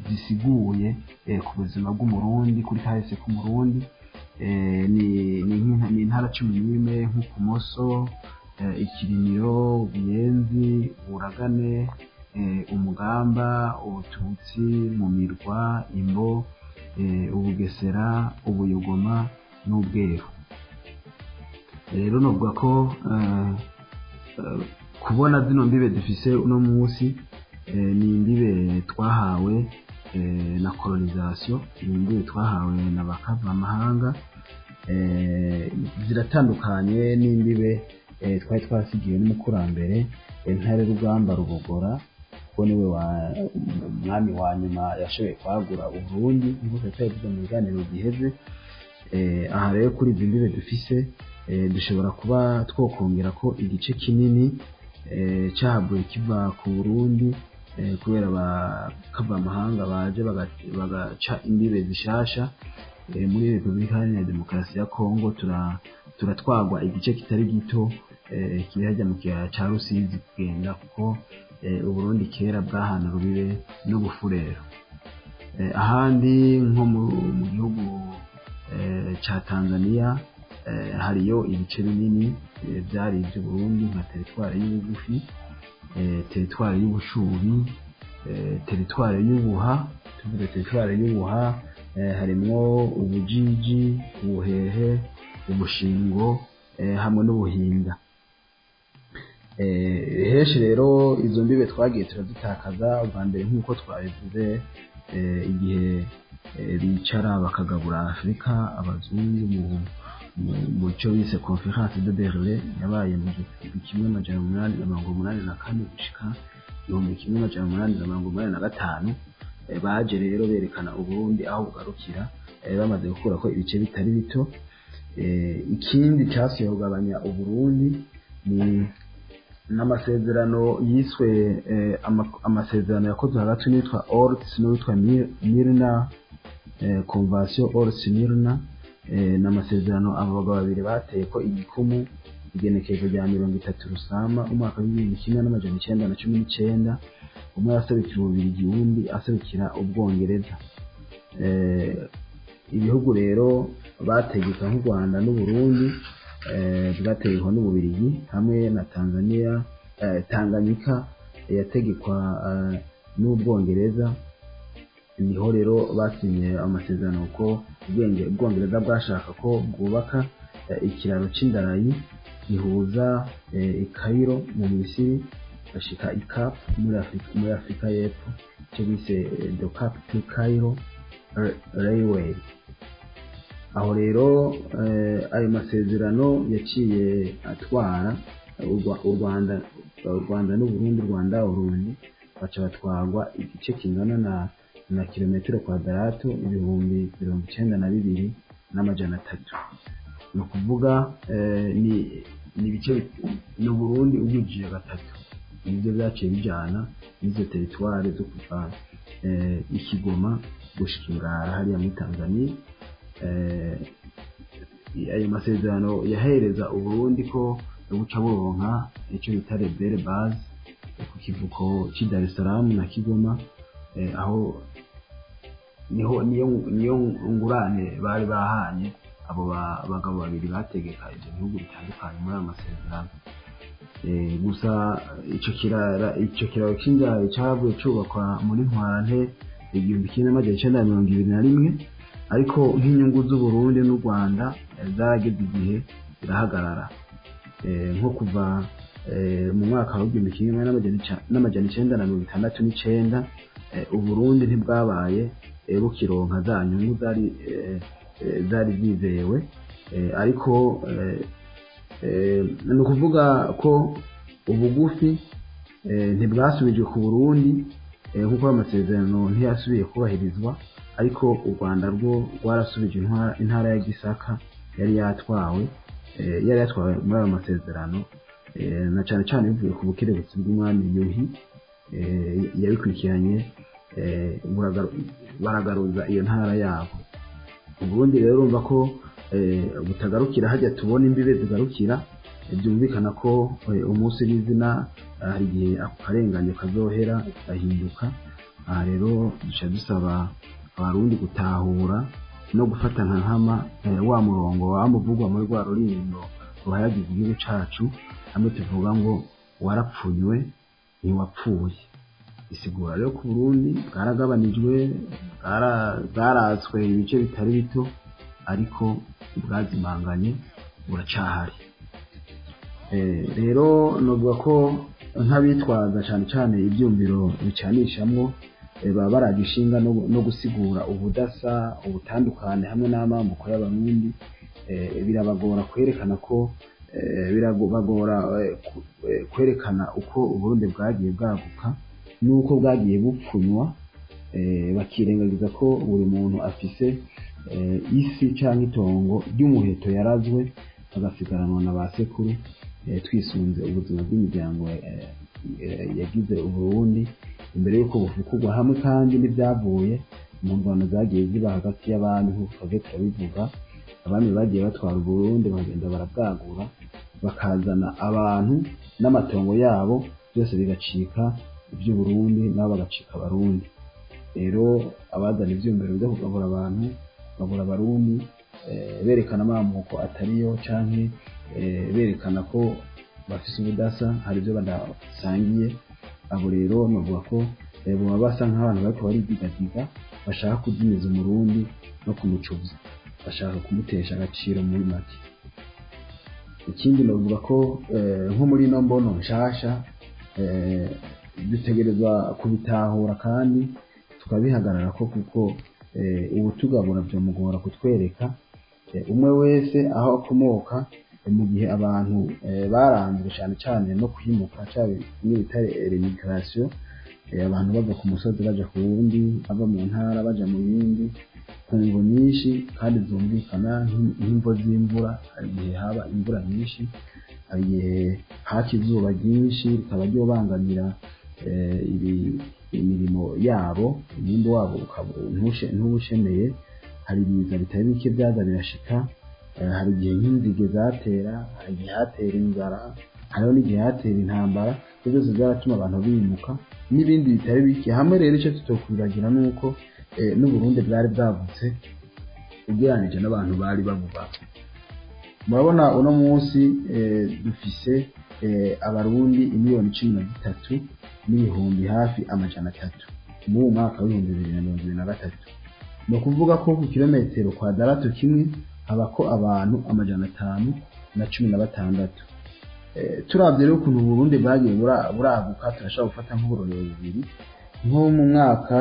zisiguye ku buzima bw'Umurundi, kuri kahise k'Umurundi. Ni intara 11 nk'Ukumoso, Ikirimiro, Ubuyenzi, Uburagane, Umugamba, Ubututsi, Mumirwa, Imbo, Ubugesera, Ubuyogoma n'Ubweru. Rero novuga ko kubona zino mbibe dufise uno munsi, ni imbibe twahawe na colonisation, ni imbibe twahawe na bakavamahanga, ziratandukanye n'imbibe twari twasigiwe n'umukurambere Ntare Rugamba Rubogora, kuko niwe umwami wa nyuma yashoboye kwagura Uburundi nk'uko twari twabivuze mu biganiro biheze. Aha rero kuri izi mbibe dufise, dushobora kuba twokongera ko igice kinini cahavuye kiva ku Burundi, kubera bakavamahanga baje bagaca imbibe zishasha. Muri Repubulika Iharanira Demokarasi ya Kongo turatwagwa igice kitari gito kiri hajya mu kiyaya ca Rusizi kugenda, kuko Uburundi kera bwahana urubibe n'Ubufurero. Ahandi nko mu gihugu ca Tanzania, hariyo ibice binini vyari ivy'Uburundi, nka teritware y'Ubugufi, teritware y'Ubushubi, teritware y'Ubuha. Tuvuze teritware y'Ubuha, harimwo Ubujiji, Ubuhehe, Ubushingo, hamwe n'Ubuhinda. Henshi rero izo mbibe twagiye turazitakaza. Ubwa mbere, nk'uko twabivuze, igihe bicara bakagabura Afurika abazungu mu cyo bise Conférence de Berlin, yabaye mu 1884 gushika 1885, baje rero berekana Uburundi aho bugarukira, bamaze gukura ko ibice bitari bito. Ikindi cyasuye kugabanya Uburundi ni n'amasezerano yiswe amasezerano yakozwe hagati n'uwitwa Orts n'uwitwa Milner, Convention Orts Milner. Ni amasezerano abo bagabo babiri bateye ko igikumu igenekerezo rya 30 Rusama umwaka w'1919, umwe aserukira Ububirigi, uwundi aserukira Ubwongereza. Ibihugu rero bategeka nk'u Rwanda n'Uburundi bwategekwa n'Ububirigi, hamwe na Tanzania, Tanganyika yategekwa n'Ubwongereza. Niho rero basinye amasezerano ko Ubwongereza bwashaka ko bwubaka ikiraro c'indarayi gihuza i Cairo mu Misiri bashika i Cap muri Afrika y'Epfo, icyo bise the Cap to Cairo Railway. Aho rero ayo masezerano yaciye atwara u Rwanda n'Uburundi, Rwanda Urundi, baca batwarwa igice kingana na kilometero kwadarato 92,300. Ni ukuvuga ni ibice ni Uburundi ubwijije gatatu. Nibyo byaciye bijana n'izo teritware zo kuva i Kigoma gushika Ingara hariya muri Tanzania. Ayo masezerano yahereza Uburundi ko buca buronka icyo bita rebelle base ku kivuko cy'i Dar es Salaam na Kigoma. Aho niho niyo ngurane bari bahanye abo bagabo babiri bategeka ibyo bihugu bitandukanye muri ayo masezerano. Gusa ico kiraro c'indarayi caravuye cubakwa muri Ntwarante 1921, ariko nk'inyungu z'Uburundi n'u Rwanda zarageze igihe zirahagarara. Nko kuva mu mwaka w'1969, Uburundi ntibwabaye bukironka za nyungu zari zizewe. Ariko ni ukuvuga ko ubugufi ntibwasubijwe ku Burundi, nk'uko ayo masezerano ntiyasubiye kubahirizwa, ariko u Rwanda rwo rwarasubije intara ya Gisaka yari yatwawe muri ayo masezerano, na cane cane bivuye ku bukerebutsi bw'umwami Yuhi yabikurikiranye, baragaruza iyo ntara yabo. Uburundi rero urumva ko butagarukira hajya tubona imbibe zigarukira. Byumvikana ko umunsi w'izina hari igihe ako karenganyo kazohera gahinduka. Aha rero duca dusaba Abarundi gutahura no gufata nka nkama wa murongo wamuvugwa muri rwa ruririmbo ruhayagiza igihugu cacu, hamwe tuvuga ngo warapfunywe ntiwapfuye. Isigura rero ko Burundi bwaragabanijwe, bwaratswe ibice bitari bito, ariko bwazimanganye buracahari. Rero novuga ko nk'abitwaza cane cane ivyumviro bicanishamwo, baba baragishinga no gusigura ubudasa, ubutandukane hamwe n'amamuko y'Abarundi. Birabagora kwerekana ko birabagora kwerekana uko Uburundi bwagiye bwaguka nuko bwagiye bupfunywa, bakirengagiza ko buri muntu afise isi canke itongo ry'umuheto yarazwe agasigaranwa na ba sekuru. Twisunze ubuzima bw'imiryango yagize Uburundi imbere y'uko bufukurwa, hamwe kandi n'ibyavuye mu ndwano zagiye ziba hagati y'abami, nk'uko twagiye turabivuga. Abami bagiye batwara Uburundi bagenda barabwagura, bakazana abantu n'amatongo yabo, byose bigacika iby'Uburundi, nabo bagacika Abarundi. Rero abazana ivyiyumviro byo kugabura abantu, kugabura Abarundi, berekana amamuko atariyo, canke berekana ko bafise ubudasa, hari ibyo badasangiye. Abo rero novuga ko boba basa nk'abantu bariko baridigadiga, bashaka kuzimiza Umurundi no kumucuvya, bashaka kumutesha agaciro muri make. Ikindi novuga ko nko muri ino mbono nshasha, dutegerezwa kubitahura kandi tukabihagarara ko, kuko ubutugabura vyomugora kutwereka umwe wese aho akomoka, mu gihe abantu baranzwe cane cane no kwimuka, cabe n'ibita remigration, abantu bava ku musozi baja ku wundi, bava mu ntara baja mu yindi, ku mvo nyinshi kandi zumvikana, nk'imvo z'imvura. Hari igihe haba imvura nyinshi, hari igihe haka izuba ryinshi rikaba ryobangamira imirimo yabo, umwimbu wabo ntuwushemeye. Hari ibiza bitari bike byaza birashika, hari igihe nk'inzige zatera, hari igihe hatera inzara, hariho n'igihe hatera intambara. Ibyo byose byaratuma abantu bimuka n'ibindi bitari bike. Hamwe rero icyo tutokwibagira nuko n'Uburundi bwari bwagutse ugereranije n'abantu bari babuba. Murabona uno munsi dufise Abarundi 13,300,000 hafi muri mwaka w'2023. Ni ukuvuga ko ku kilometero kwadaratu kimwe habako abantu 516. Turavye rero ukuntu Uburundi bwagiye buraguka, turashobora gufata nk'uburorero bubiri. Nko mu mwaka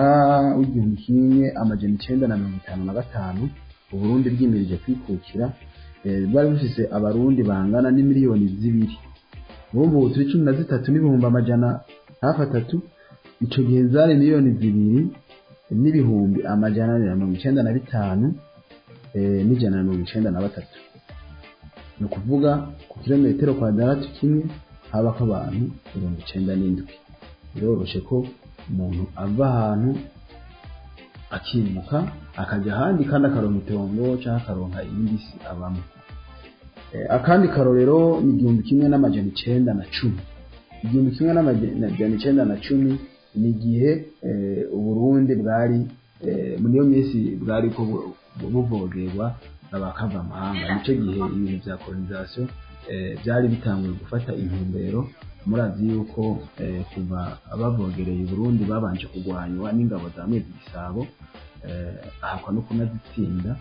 w'1955, Uburundi bwimirije kwikukira, bwari bufise Abarundi bangana n'imiliyoni 2. Ubu turi 13,300,000 hafi 3. Ico gihe zari 2,495,195,000. Ni ukuvuga ku kilometero kwadaratu kimwe habako abantu 97. Biroroshe ko umuntu ava ahantu akimuka akaja ahandi, kandi akaronka itongo canke akaronka iyindi si abamwo. Akandi karorero ni 1910. 1910 ni igihe Uburundi bwari muri iyo minsi bwari ko buvogerwa n'abakavamahanga. Nico gihe ibintu vya colonisation byari bitanguye gufata intumbero. Murazi yuko kuva abavogereye Burundi babanje kugwanywa n'ingabo za Mwezi Gisabo, ahakwa no kunazitsinda,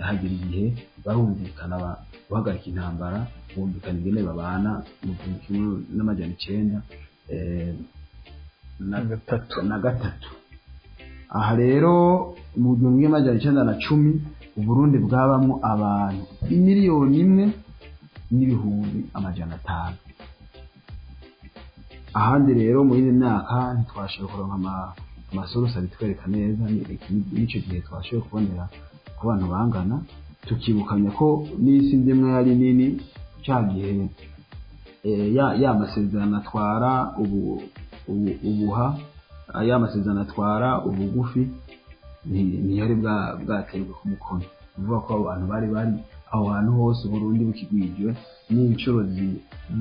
hagira igihe barumvikana guhagarika intambara, bumvikana ingene babana mu 1993. Aha rero mu 1910 Uburundi bwabamwo abantu 1,500,000. Ahandi rero muri iyi myaka ntitwashoboye kuronka amasource abitwereka neza, n'ico gihe twashoboye kubonera ku bantu bangana, tukibukanya ko n'isi ndimwe yari nini ca gihe ya masezerano atwara ubuha, ya masezerano atwara ubugufi ntiyari bwaterwe ku mukono. Bivuga ko abantu bari bari aho hantu hose Uburundi bukigwijwe n'incuro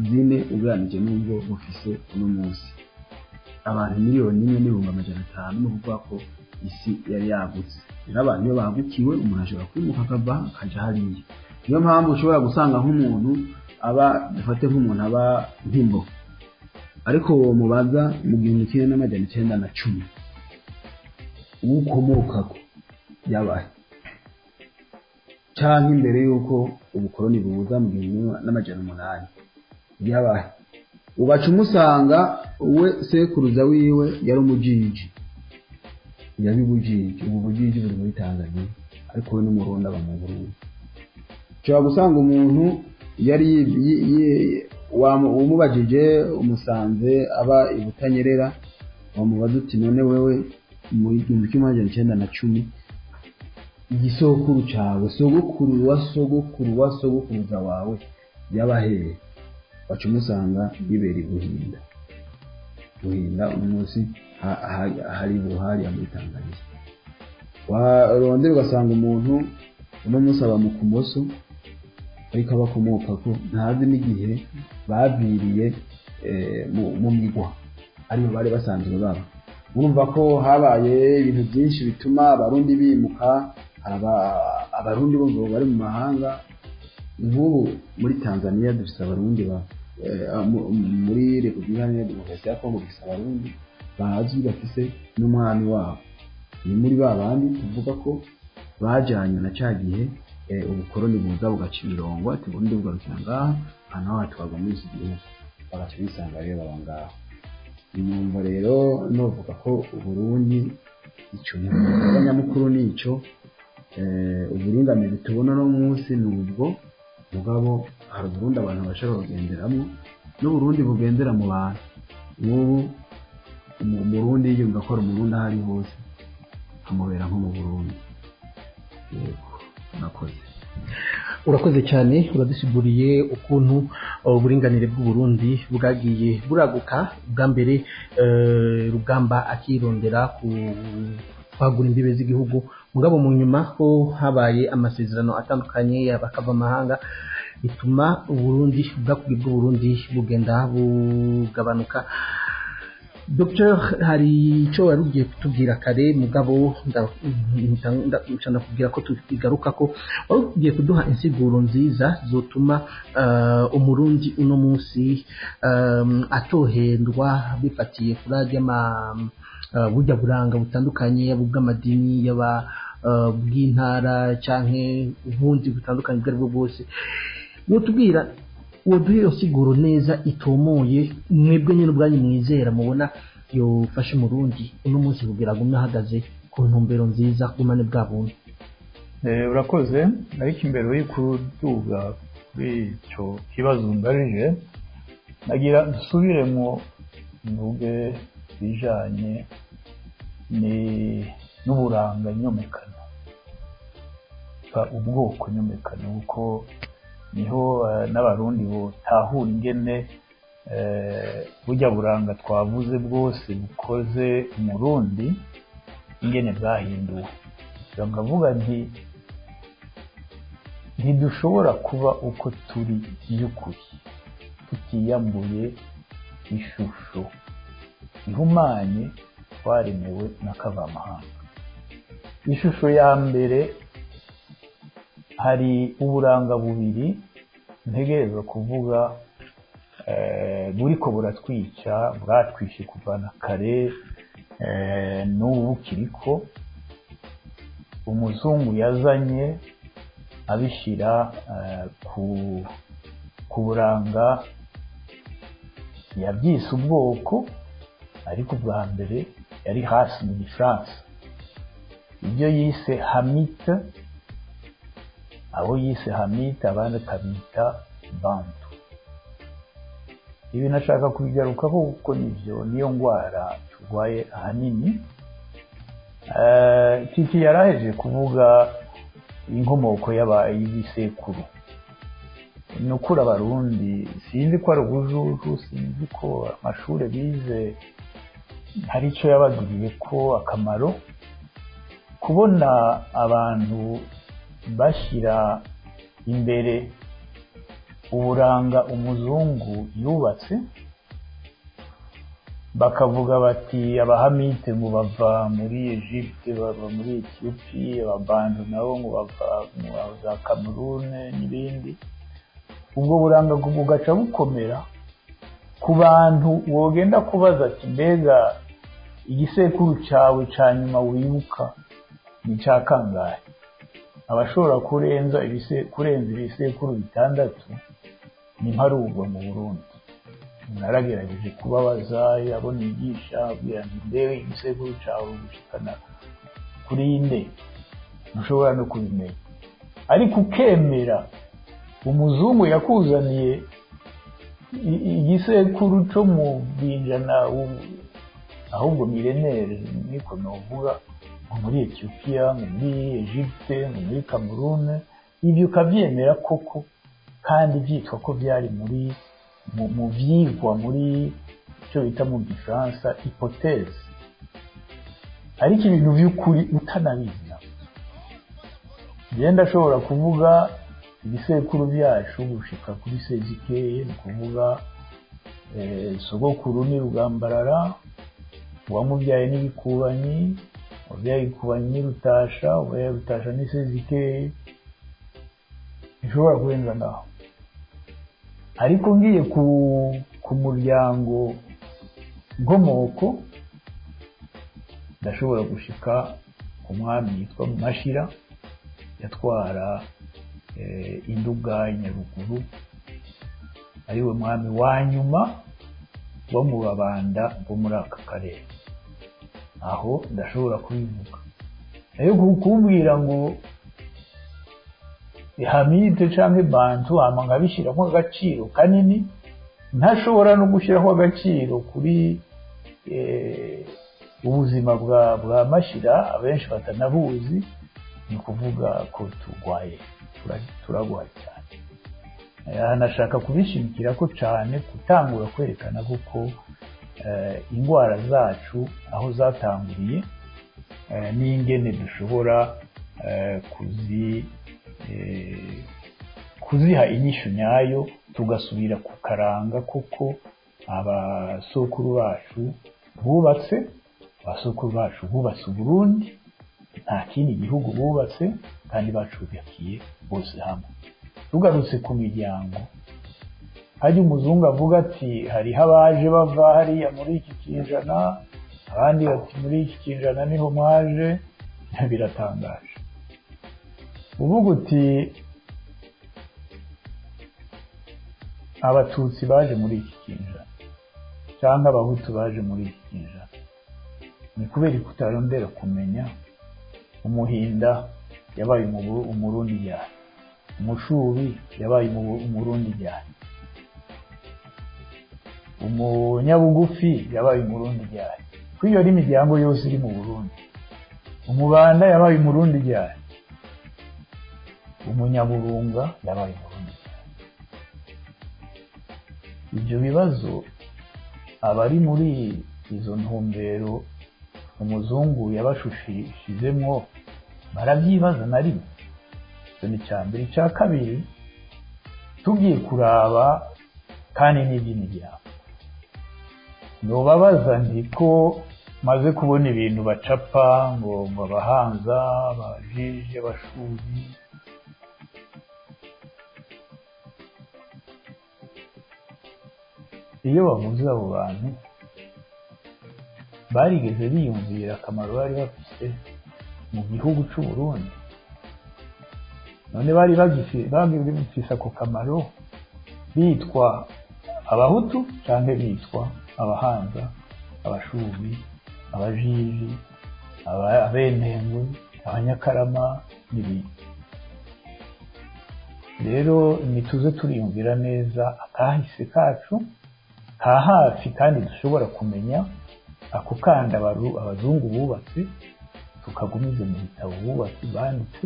zine ugereranije n'ubwo bufise uno munsi. Abantu 1,5 miliyoni, ni ukuvuga ko isi yari yagutse. Rero abantu iyo bagukiwe, umuntu ashobora kwimuka akava akaja hariya. Niyo mpamvu ushobora gusanga nk'umuntu aba, dufate nk'umuntu aba nk'imbo, ariko uwo mubaza mu 1910 uwukomokako yabahe, canke imbere y'uko ubukoroni buza mu 1800 yabahe, ugaca umusanga we sekuruza wiwe yari umujiji, yari ubujiji. Ubu bujiji buri muri Tanzania, ariko we n'Umurundi aba mu Burundi. Ushobora gusanga umuntu yari umubajije, umusanze aba i Butanyerera, wamubaza uti: "None wewe mu 1910 igisokuru cawe, sogokuru wa sogokuru wa sogokuruza wawe yabahehe?" Baca umusanga yibera i Buhinda. Buhinda uno munsi hari buhariya muri Tanzania. Warondera ugasanga umuntu uno munsi aba mu Kumoso, ariko abakomoka ko ntazi n'igihe baviriye mu migwa ariyo bari basanzwe baba. Urumva ko habaye ibintu byinshi bituma Abarundi bimuka. Hari Abarundi bumva bari mu mahanga, nk'ubu muri Tanzania dufise Abarundi ba muri Repubulika Iharanira Demokarasi ya Kongo dufise Abarundi bazwi bafise n'umwami wabo. Ni muri ba bandi tuvuga ko bajanywe na ca gihe ubukoroni buza bugaca imirongo, ati Burundi bugarukira ngaha, aha naho hatwarwa muri iki gihugu, bagaca bisanga rero baba ngaho. Numva rero novuga ko Uburundi ico nyamukuru nico uburinganire tubona no munsi ni ubwo. Mugabo hari Uburundi abantu bashobora kugenderamo n'Uburundi bugendera mu bantu. Nk'ubu Umurundi yiyumva ko ari Umurundi aho ari hose, amubera nko mu Burundi. Yego, murakoze. Urakoze cyane, uradusiguriye ukuntu uburinganire bw'Uburundi bwagiye buraguka. Bwa mbere Rugamba akirondera ku kwagura imbibe z'igihugu, mugabo mu nyuma ko habaye amasezerano atandukanye bakava amahanga, bituma Uburundi bwakubwe bw'Uburundi bugenda bugabanuka. Dr, hari icyo wari ugiye kutubwira kare, mugabo ndakubwira ko tugaruka ko wari ugiye kuduha insiguro nziza zotuma Umurundi uno munsi atohendwa bifatiye kuri arya burya buranga butandukanye, yaba ubw'amadini, yaba bw'intara, canke ubundi butandukanye ubwo aribwo bwose. Wotubwira, woduha iyo siguro neza itomoye, mwebwe nyine ubwanyu mwizera, mubona yofasha Umurundi uno munsi kugira agume ahagaze ku ntumbero nziza, gumane bwa buntu? Urakoze, ariko imbere yo kuduga kuri icyo kibazo mbarije, nagira nsubiremo mvuge ibijanye n'uburanga nyomekano, ubwoko nyomekano, kuko niho n'Abarundi botahura ingene burya buranga twavuze bwose bukoze Umurundi, ingene bwahinduwe. Nkavuga nti ntidushobora kuba uko turi by'ukuri tutiyambuye ishusho ihumanye twaremewe na kavamahanga. Ishusho ya mbere, hari uburanga bubiri ntegerezwa kuvuga buriko buratwica, bwatwishe kuva na kare, n'ubu bukiriko, umuzungu yazanye abishyira ku buranga yabyise ubwoko, ariko ubwa mbere yari hasi mu Gifaransa, ibyo yise Hamite, abo yise Hamite, abandi akabita Bantu. Ibi nashaka kubigarukaho kuko nibyo niyo ndwara turwaye ahanini. Titi yaraheje kuvuga inkomoko y'ibisekuru. Ni ukuri Abarundi sinzi ko ari ubujuju, sinzi ko amashuri bize hari icyo yabagiriye ko akamaro, kubona abantu bashyira imbere uburanga umuzungu yubatse. Bakavuga bati abahamite ngo bava muri Egypte, bava muri Ethiopie, ababantu nabo ngo bava mu za Cameroon n'ibindi. Ubwo buranga bugaca bukomera ku bantu wogenda kubaza ati mbega igisekuru cyawe ca nyuma wibuka ni ca kangahe? Abashobora kurenza ibisekuru bitandatu ni mparugwa mu Burundi. Naragerageje kubabaza abo nigisha, abwira nti mbewe igisekuru cyawe gushikana kuri inde, ntushobora no kubimenya. Ariko ukemera umuzungu yakuzaniye igisekuru cyo mu binjana, ahubwo milenere niko novuga, ngo muri Ethiopia, ngo muri Egypte, ngo muri Cameroon, ibyo ukabyemera koko, kandi byitwa ko byari muri mu vyigwa muri icyo bita mu Gifaransa hypothèse, ariko ibintu by'ukuri utanabizi. Ngenda ashobora kuvuga ibisekuru byacu gushika kuri Sezikeye, ni kuvuga sogokuru ni Rugambarara, uwamubyaye n'Ibikubanyi, uwabyaye Ibikubanyi ni Rutasha, uwabyaye Rutasha ni Sezikeye. Nshobora kurenza ngaho. Ariko ngiye ku muryango nkomoko, ndashobora gushika ku mwami yitwa Mashira, yatwara Induga Nyaruguru, ariwe mwami wa nyuma wo mu Babanda bo muri aka karere. Aho ndashobora kubivuga. Nayo kumbwira ngo Hamite canke Bantu hama nkabishyiramo agaciro kanini, ntashobora no gushyiraho agaciro kuri ubuzima bwa Mashira, abenshi batanabuzi, ni kuvuga ko turwaye, turagwaye cyane. Nashaka kubishimikira ko cyane gutangura kwerekana kuko ingwara zacu aho zatanguriye, n'ingene dushobora kuziha inyishu nyayo, tugasubira ku karanga kuko abasokuru bacu bubatse, abasokuru bacu bubatse Uburundi, nta kindi gihugu bubatse, kandi bacubakiye bose hamwe. Tugarutse ku miryango, hajya umuzungu avuga ati hariho abaje bava hariya muri iki kinjana, abandi bati muri iki kinjana niho mwaje. Biratangaje. Uvuga uti abatutsi baje muri iki kinjana cyangwa abahutu baje muri iki kinjana, ni kubera ko utarondera kumenya umuhinda yabaye umurundi ryari, umushubi yabaye umurundi ryari, umunyabugufi yabaye umurundi ryari, kwiyo ari imiryango yose iri mu Burundi, umubanda yabaye umurundi ryari, umunyaburunga yabaye umurundi ryari. Ibyo bibazo abari muri izo ntumbero umuzungu yabashushizemwo barabyibaza na rimwe. Icyo ni icya mbere. Icya kabiri, tugiye kuraba kandi n'iby'imiryango, nobabaza nti ko maze kubona ibintu bacapa ngo abahanza, abajiji, abashubi, iyo bavuze abo bantu barigeze biyumvira akamaro bari bafise mu gihugu c'u Burundi? None bari bagifise ako kamaro bitwa abahutu canke bitwa abahanza, abashubi, abajiji, abenengwe, abanyakarama n'ibindi? Rero nituze turiyumvira neza akahise kacu ka hafi, kandi dushobora kumenya ako kanda abazungu bubatse, tukagumize mu bitabo bubatse banditse,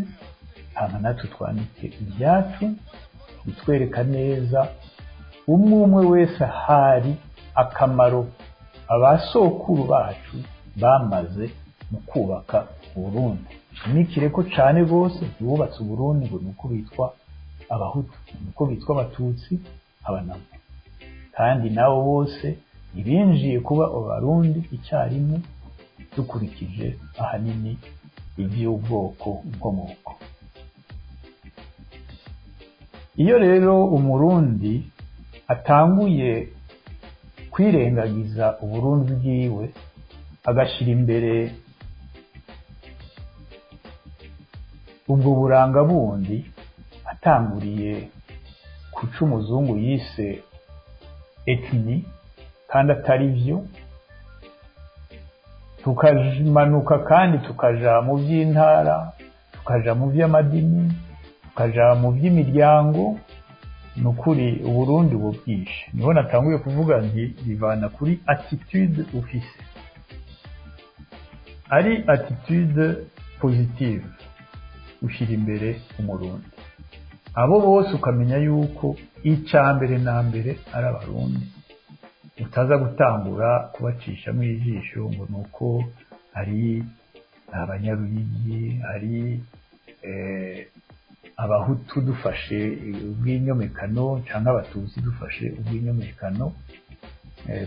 hama natwe twandike ibyacu bitwereka neza umwe umwe wese ahari akamaro abasokuru bacu bamaze mu kubaka Uburundi. Nikire ko cane gose bubatse Uburundi ngo nuko bitwa abahutu, nuko bitwa abatutsi, abanama, kandi nabo bose Ntibinjiye kuba abarundi icyarimwe, dukurikije ahanini iby'ubwoko nkomoko. Iyo rero umurundi atanguye kwirengagiza uburundi bwiwe, agashyira imbere ubwo buranga bundi, atanguriye kuca umuzungu yise ethnie kandi atari byo, tukamanuka kandi tukaja mu by'intara, tukaja mu by'amadini, tukaja mu by'imiryango, ni ukuri uburundi bubwishe. Niho natanguye kuvuga nti bivana kuri attitude ufise. Ari attitude positive, ushyira imbere umurundi, abo bose ukamenya yuko icya mbere na mbere ari abarundi, utaza gutangura kubacishamo ijisho ngo ni uko ari abanyaruyigi, ari abahutu dufashe ubw'inyomekano, cyangwa abatutsi dufashe ubw'inyomekano,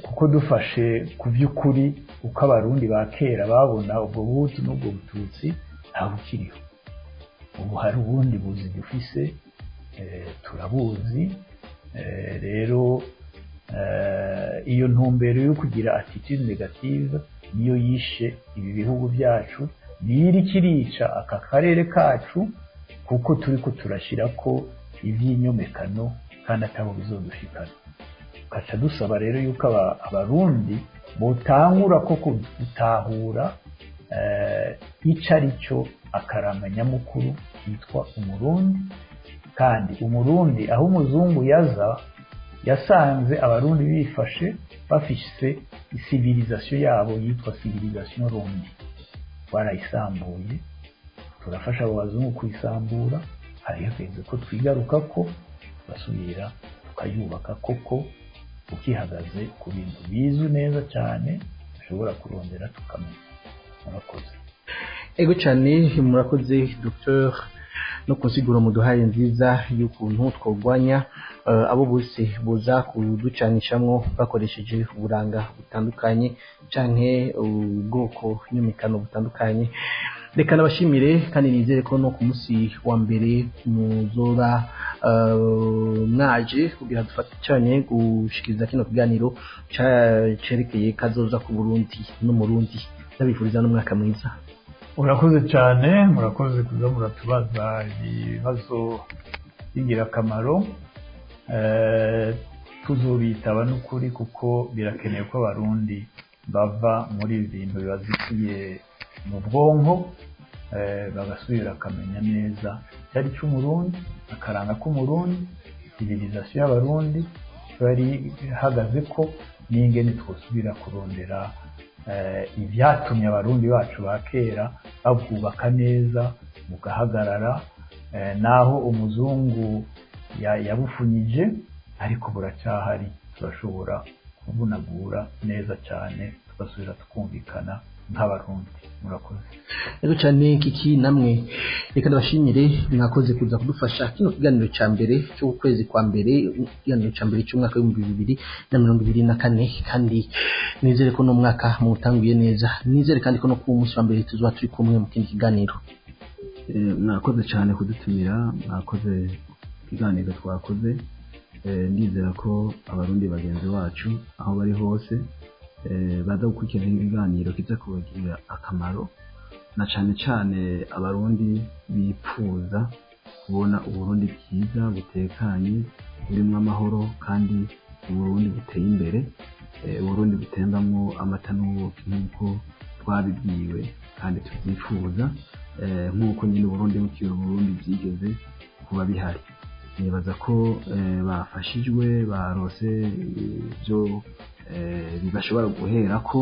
kuko dufashe ku by'ukuri uko abarundi ba kera babona ubwo buhutu n'ubwo bututsi, nta bukiriho. Ubu hari ubundi buzi dufise, turabuzi. Rero iyo ntumbero yo kugira attitude négative niyo yishe ibi bihugu byacu, niyo iriko irica aka karere kacu, kuko turiko turashira ko iby'inyomekano kandi atabo bizodushikana. Tugaca dusaba rero yuko abarundi botangura ko gutahura ico ari cyo akaranga nyamukuru kitwa umurundi. Kandi umurundi, aho umuzungu yaza, yasanze abarundi bifashe, bafise civilisation yabo yitwa civilisation rundi. Twarayisambuye, turafasha abo bazungu kuyisambura. Hari hageze ko twigaruka, ko tugasubira tukayubaka koko, ukihagaze ku bintu bizwi neza cyane, dushobora kurondera tukamenya. Murakoze. Ego cyane, murakoze Dr no kunsiguro muduhaye nziza y'ukuntu twogwanya abo bose boza kuducanishamwo bakoresheje uburanga butandukanye canke ubwoko nyumikano butandukanye. Reka nabashimire kandi nizere ko no ku munsi wa mbere muzoba mwaje kugira dufatanye gushikiriza kino kiganiro cerekeye kazoza ku Burundi n'umurundi. Ndabifuriza n'umwaka mwiza. Urakoze cyane, murakoze kuza muratubaza ibibazo by'ingirakamaro. Tuzobitaba n'ukuri, kuko birakenewe ko abarundi bava muri ibi bintu bibazitiye mu bwonko, bagasubira bakamenya neza icyari cy'umurundi, akaranga k'umurundi, civilisation y'abarundi bari ihagaze, ko n'ingene twosubira kurondera ibyatumye abarundi bacu ba kera babwubaka neza bugahagarara, naho umuzungu yabufunyije, ariko buracyahari, turashobora kubunagura neza cyane, tugasubira tukumvikana nk'abarundi. Murakoze. Ego cyane kiki, namwe reka ndabashimire, mwakoze kuza kudufasha kino kiganiro cya mbere cy'ukwezi kwa mbere, ikiganiro cya mbere cy'umwaka w'2024, kandi nizere ko n'umwaka muwutanguye neza. Nizere kandi ko no ku munsi wa mbere tuzoba turi kumwe mu kindi kiganiro. Mwakoze cyane kudutumira, mwakoze ikiganiro twakoze. Ndizera ko abarundi bagenzi bacu aho bari hose baza gukurikirana ibiganiro kiza kubagirira akamaro, na cane cane abarundi bipfuza kubona uburundi bwiza butekanye, burimwo amahoro, kandi uburundi buteye imbere, uburundi butembamwo amata n'ubuki nk'uko twabibwiwe kandi tubyifuza, nk'uko nyine uburundi bukiri uburundi byigeze kuba bihari. Nibaza ko bafashijwe, barose ibyo bashobora guherako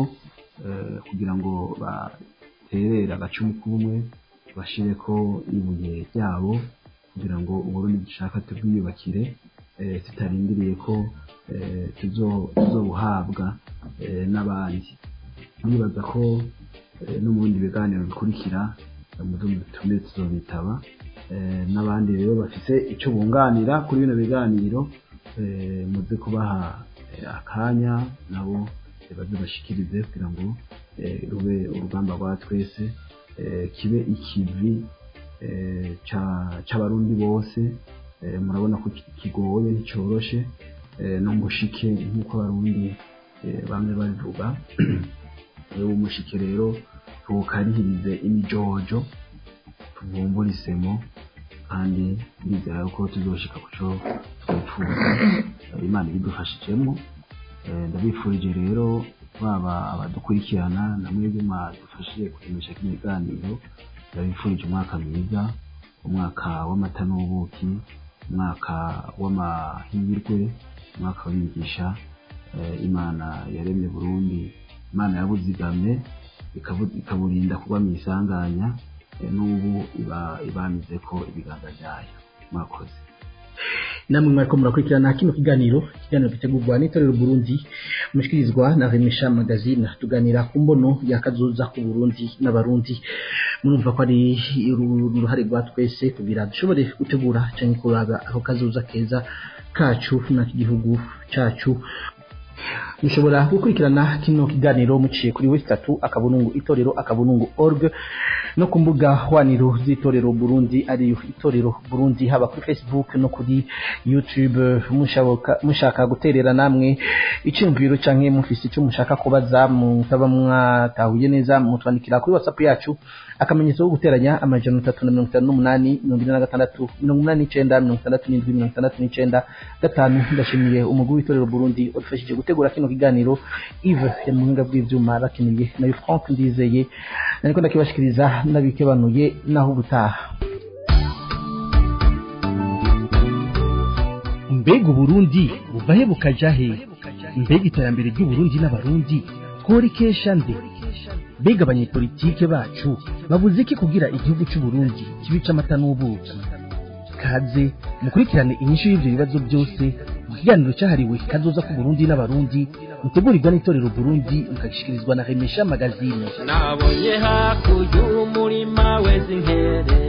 kugira ngo baterere agacumu k'ubumwe, bashireko ibuye ryabo kugira ngo uburundi dushaka tubwiyubakire, tutarindiriye ko tuzobuhabwa n'abandi. Nibaza ko no mu bindi biganiro bikurikira muzo mudutumire tuzobitaba, n'abandi rero bafise ico bunganira kuri bino biganiro, muze kubaha akanya nabo baze bashikirize kugira ngo rube urugamba rwa twese, kibe ikivi c'abarundi bose. Murabona ko kigoye, nticoroshe, n'umushike nk'uko abarundi bamwe babivuga. Umushike rero tuwukarihirize imijojo, tuvumbure isemo, kandi ndizera ko tuzoshika kuco twipfuza, Imana ibidufashijemwo. Ndabifurije rero baba abadukurikirana na mwebwe mwadufashije kuremesha kino kiganiro, ndabifurije umwaka mwiza, umwaka w'amata n'ubuki, umwaka w'amahirwe, umwaka w'imigisha. Imana yaremye Burundi, Imana yabuzigamye ikaburinda kuba mu isanganya, n'ubu ibamize ko ibiganza byayo. Mwakoze. Namwe mwariko murakurikirana kino kiganiro, ikiganiro gitegurwa n'itorero Burundi, mushikirizwa na Remesha Magazine. Tuganira ku mbono ya kazoza ku Burundi n'abarundi. Murumva ko ari uruhare rwa twese kugira dushobore gutegura canke kuraba aho kazoza keza kacu n'ak'igihugu cacu. Mushobora gukurikirana kino kiganiro muciye kuri w3 akabunungu itorero akabunungu org no ku mbuga hwaniro z'itorero Burundi, ariyo itorero Burundi, haba kuri Facebook no kuri YouTube. Mushaka guterera namwe iciyumviro canke mufise ico mushaka kubaza mutaba mwatahuye neza, mutwandikira kuri WhatsApp yacu, akamenyetso ko guteranya 358 46 89 67 69 5. Ndashimiye umugwi w'itorero Burundi wadufashije gutegura kino kiganiro, Yves ya muhinga bw'ivyuma rakiniye, nayo Frank Ndizeye nariko ndakibashikiriza, nabikebanuye naho ubutaha. Mbega Burundi buvahe bukaja he? Mbega iterambere ry'Uburundi n'abarundi tworikesha nde? Mbega abanyepolitike bacu babuze iki kugira igihugu cy'u Burundi kibica amata n'ubuki? Kaze mukurikirane inyishu y'ivyo bibazo byose mu kiganiro cyahariwe kazoza ku Burundi n'abarundi, mutegurirwa n'itorero Burundi, mukagishikirizwa na Remesha Magazine. Nabonye hakurya umurima weze inkere,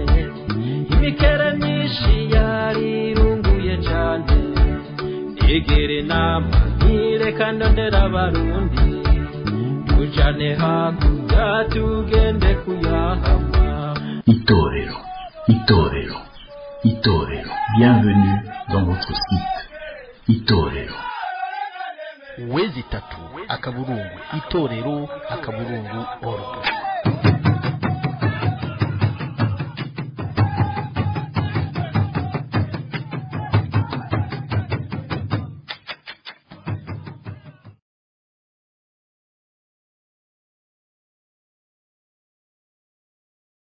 imikere myinshi yarirunguye cane, egere nama ntireka ndondera abarundi, tujane hakurya tugende kuyahama. Itorero, itorero, itorero. Bienvenue dans votre site Itorero. Wezi tatu akaburungu itorero akaburungu org.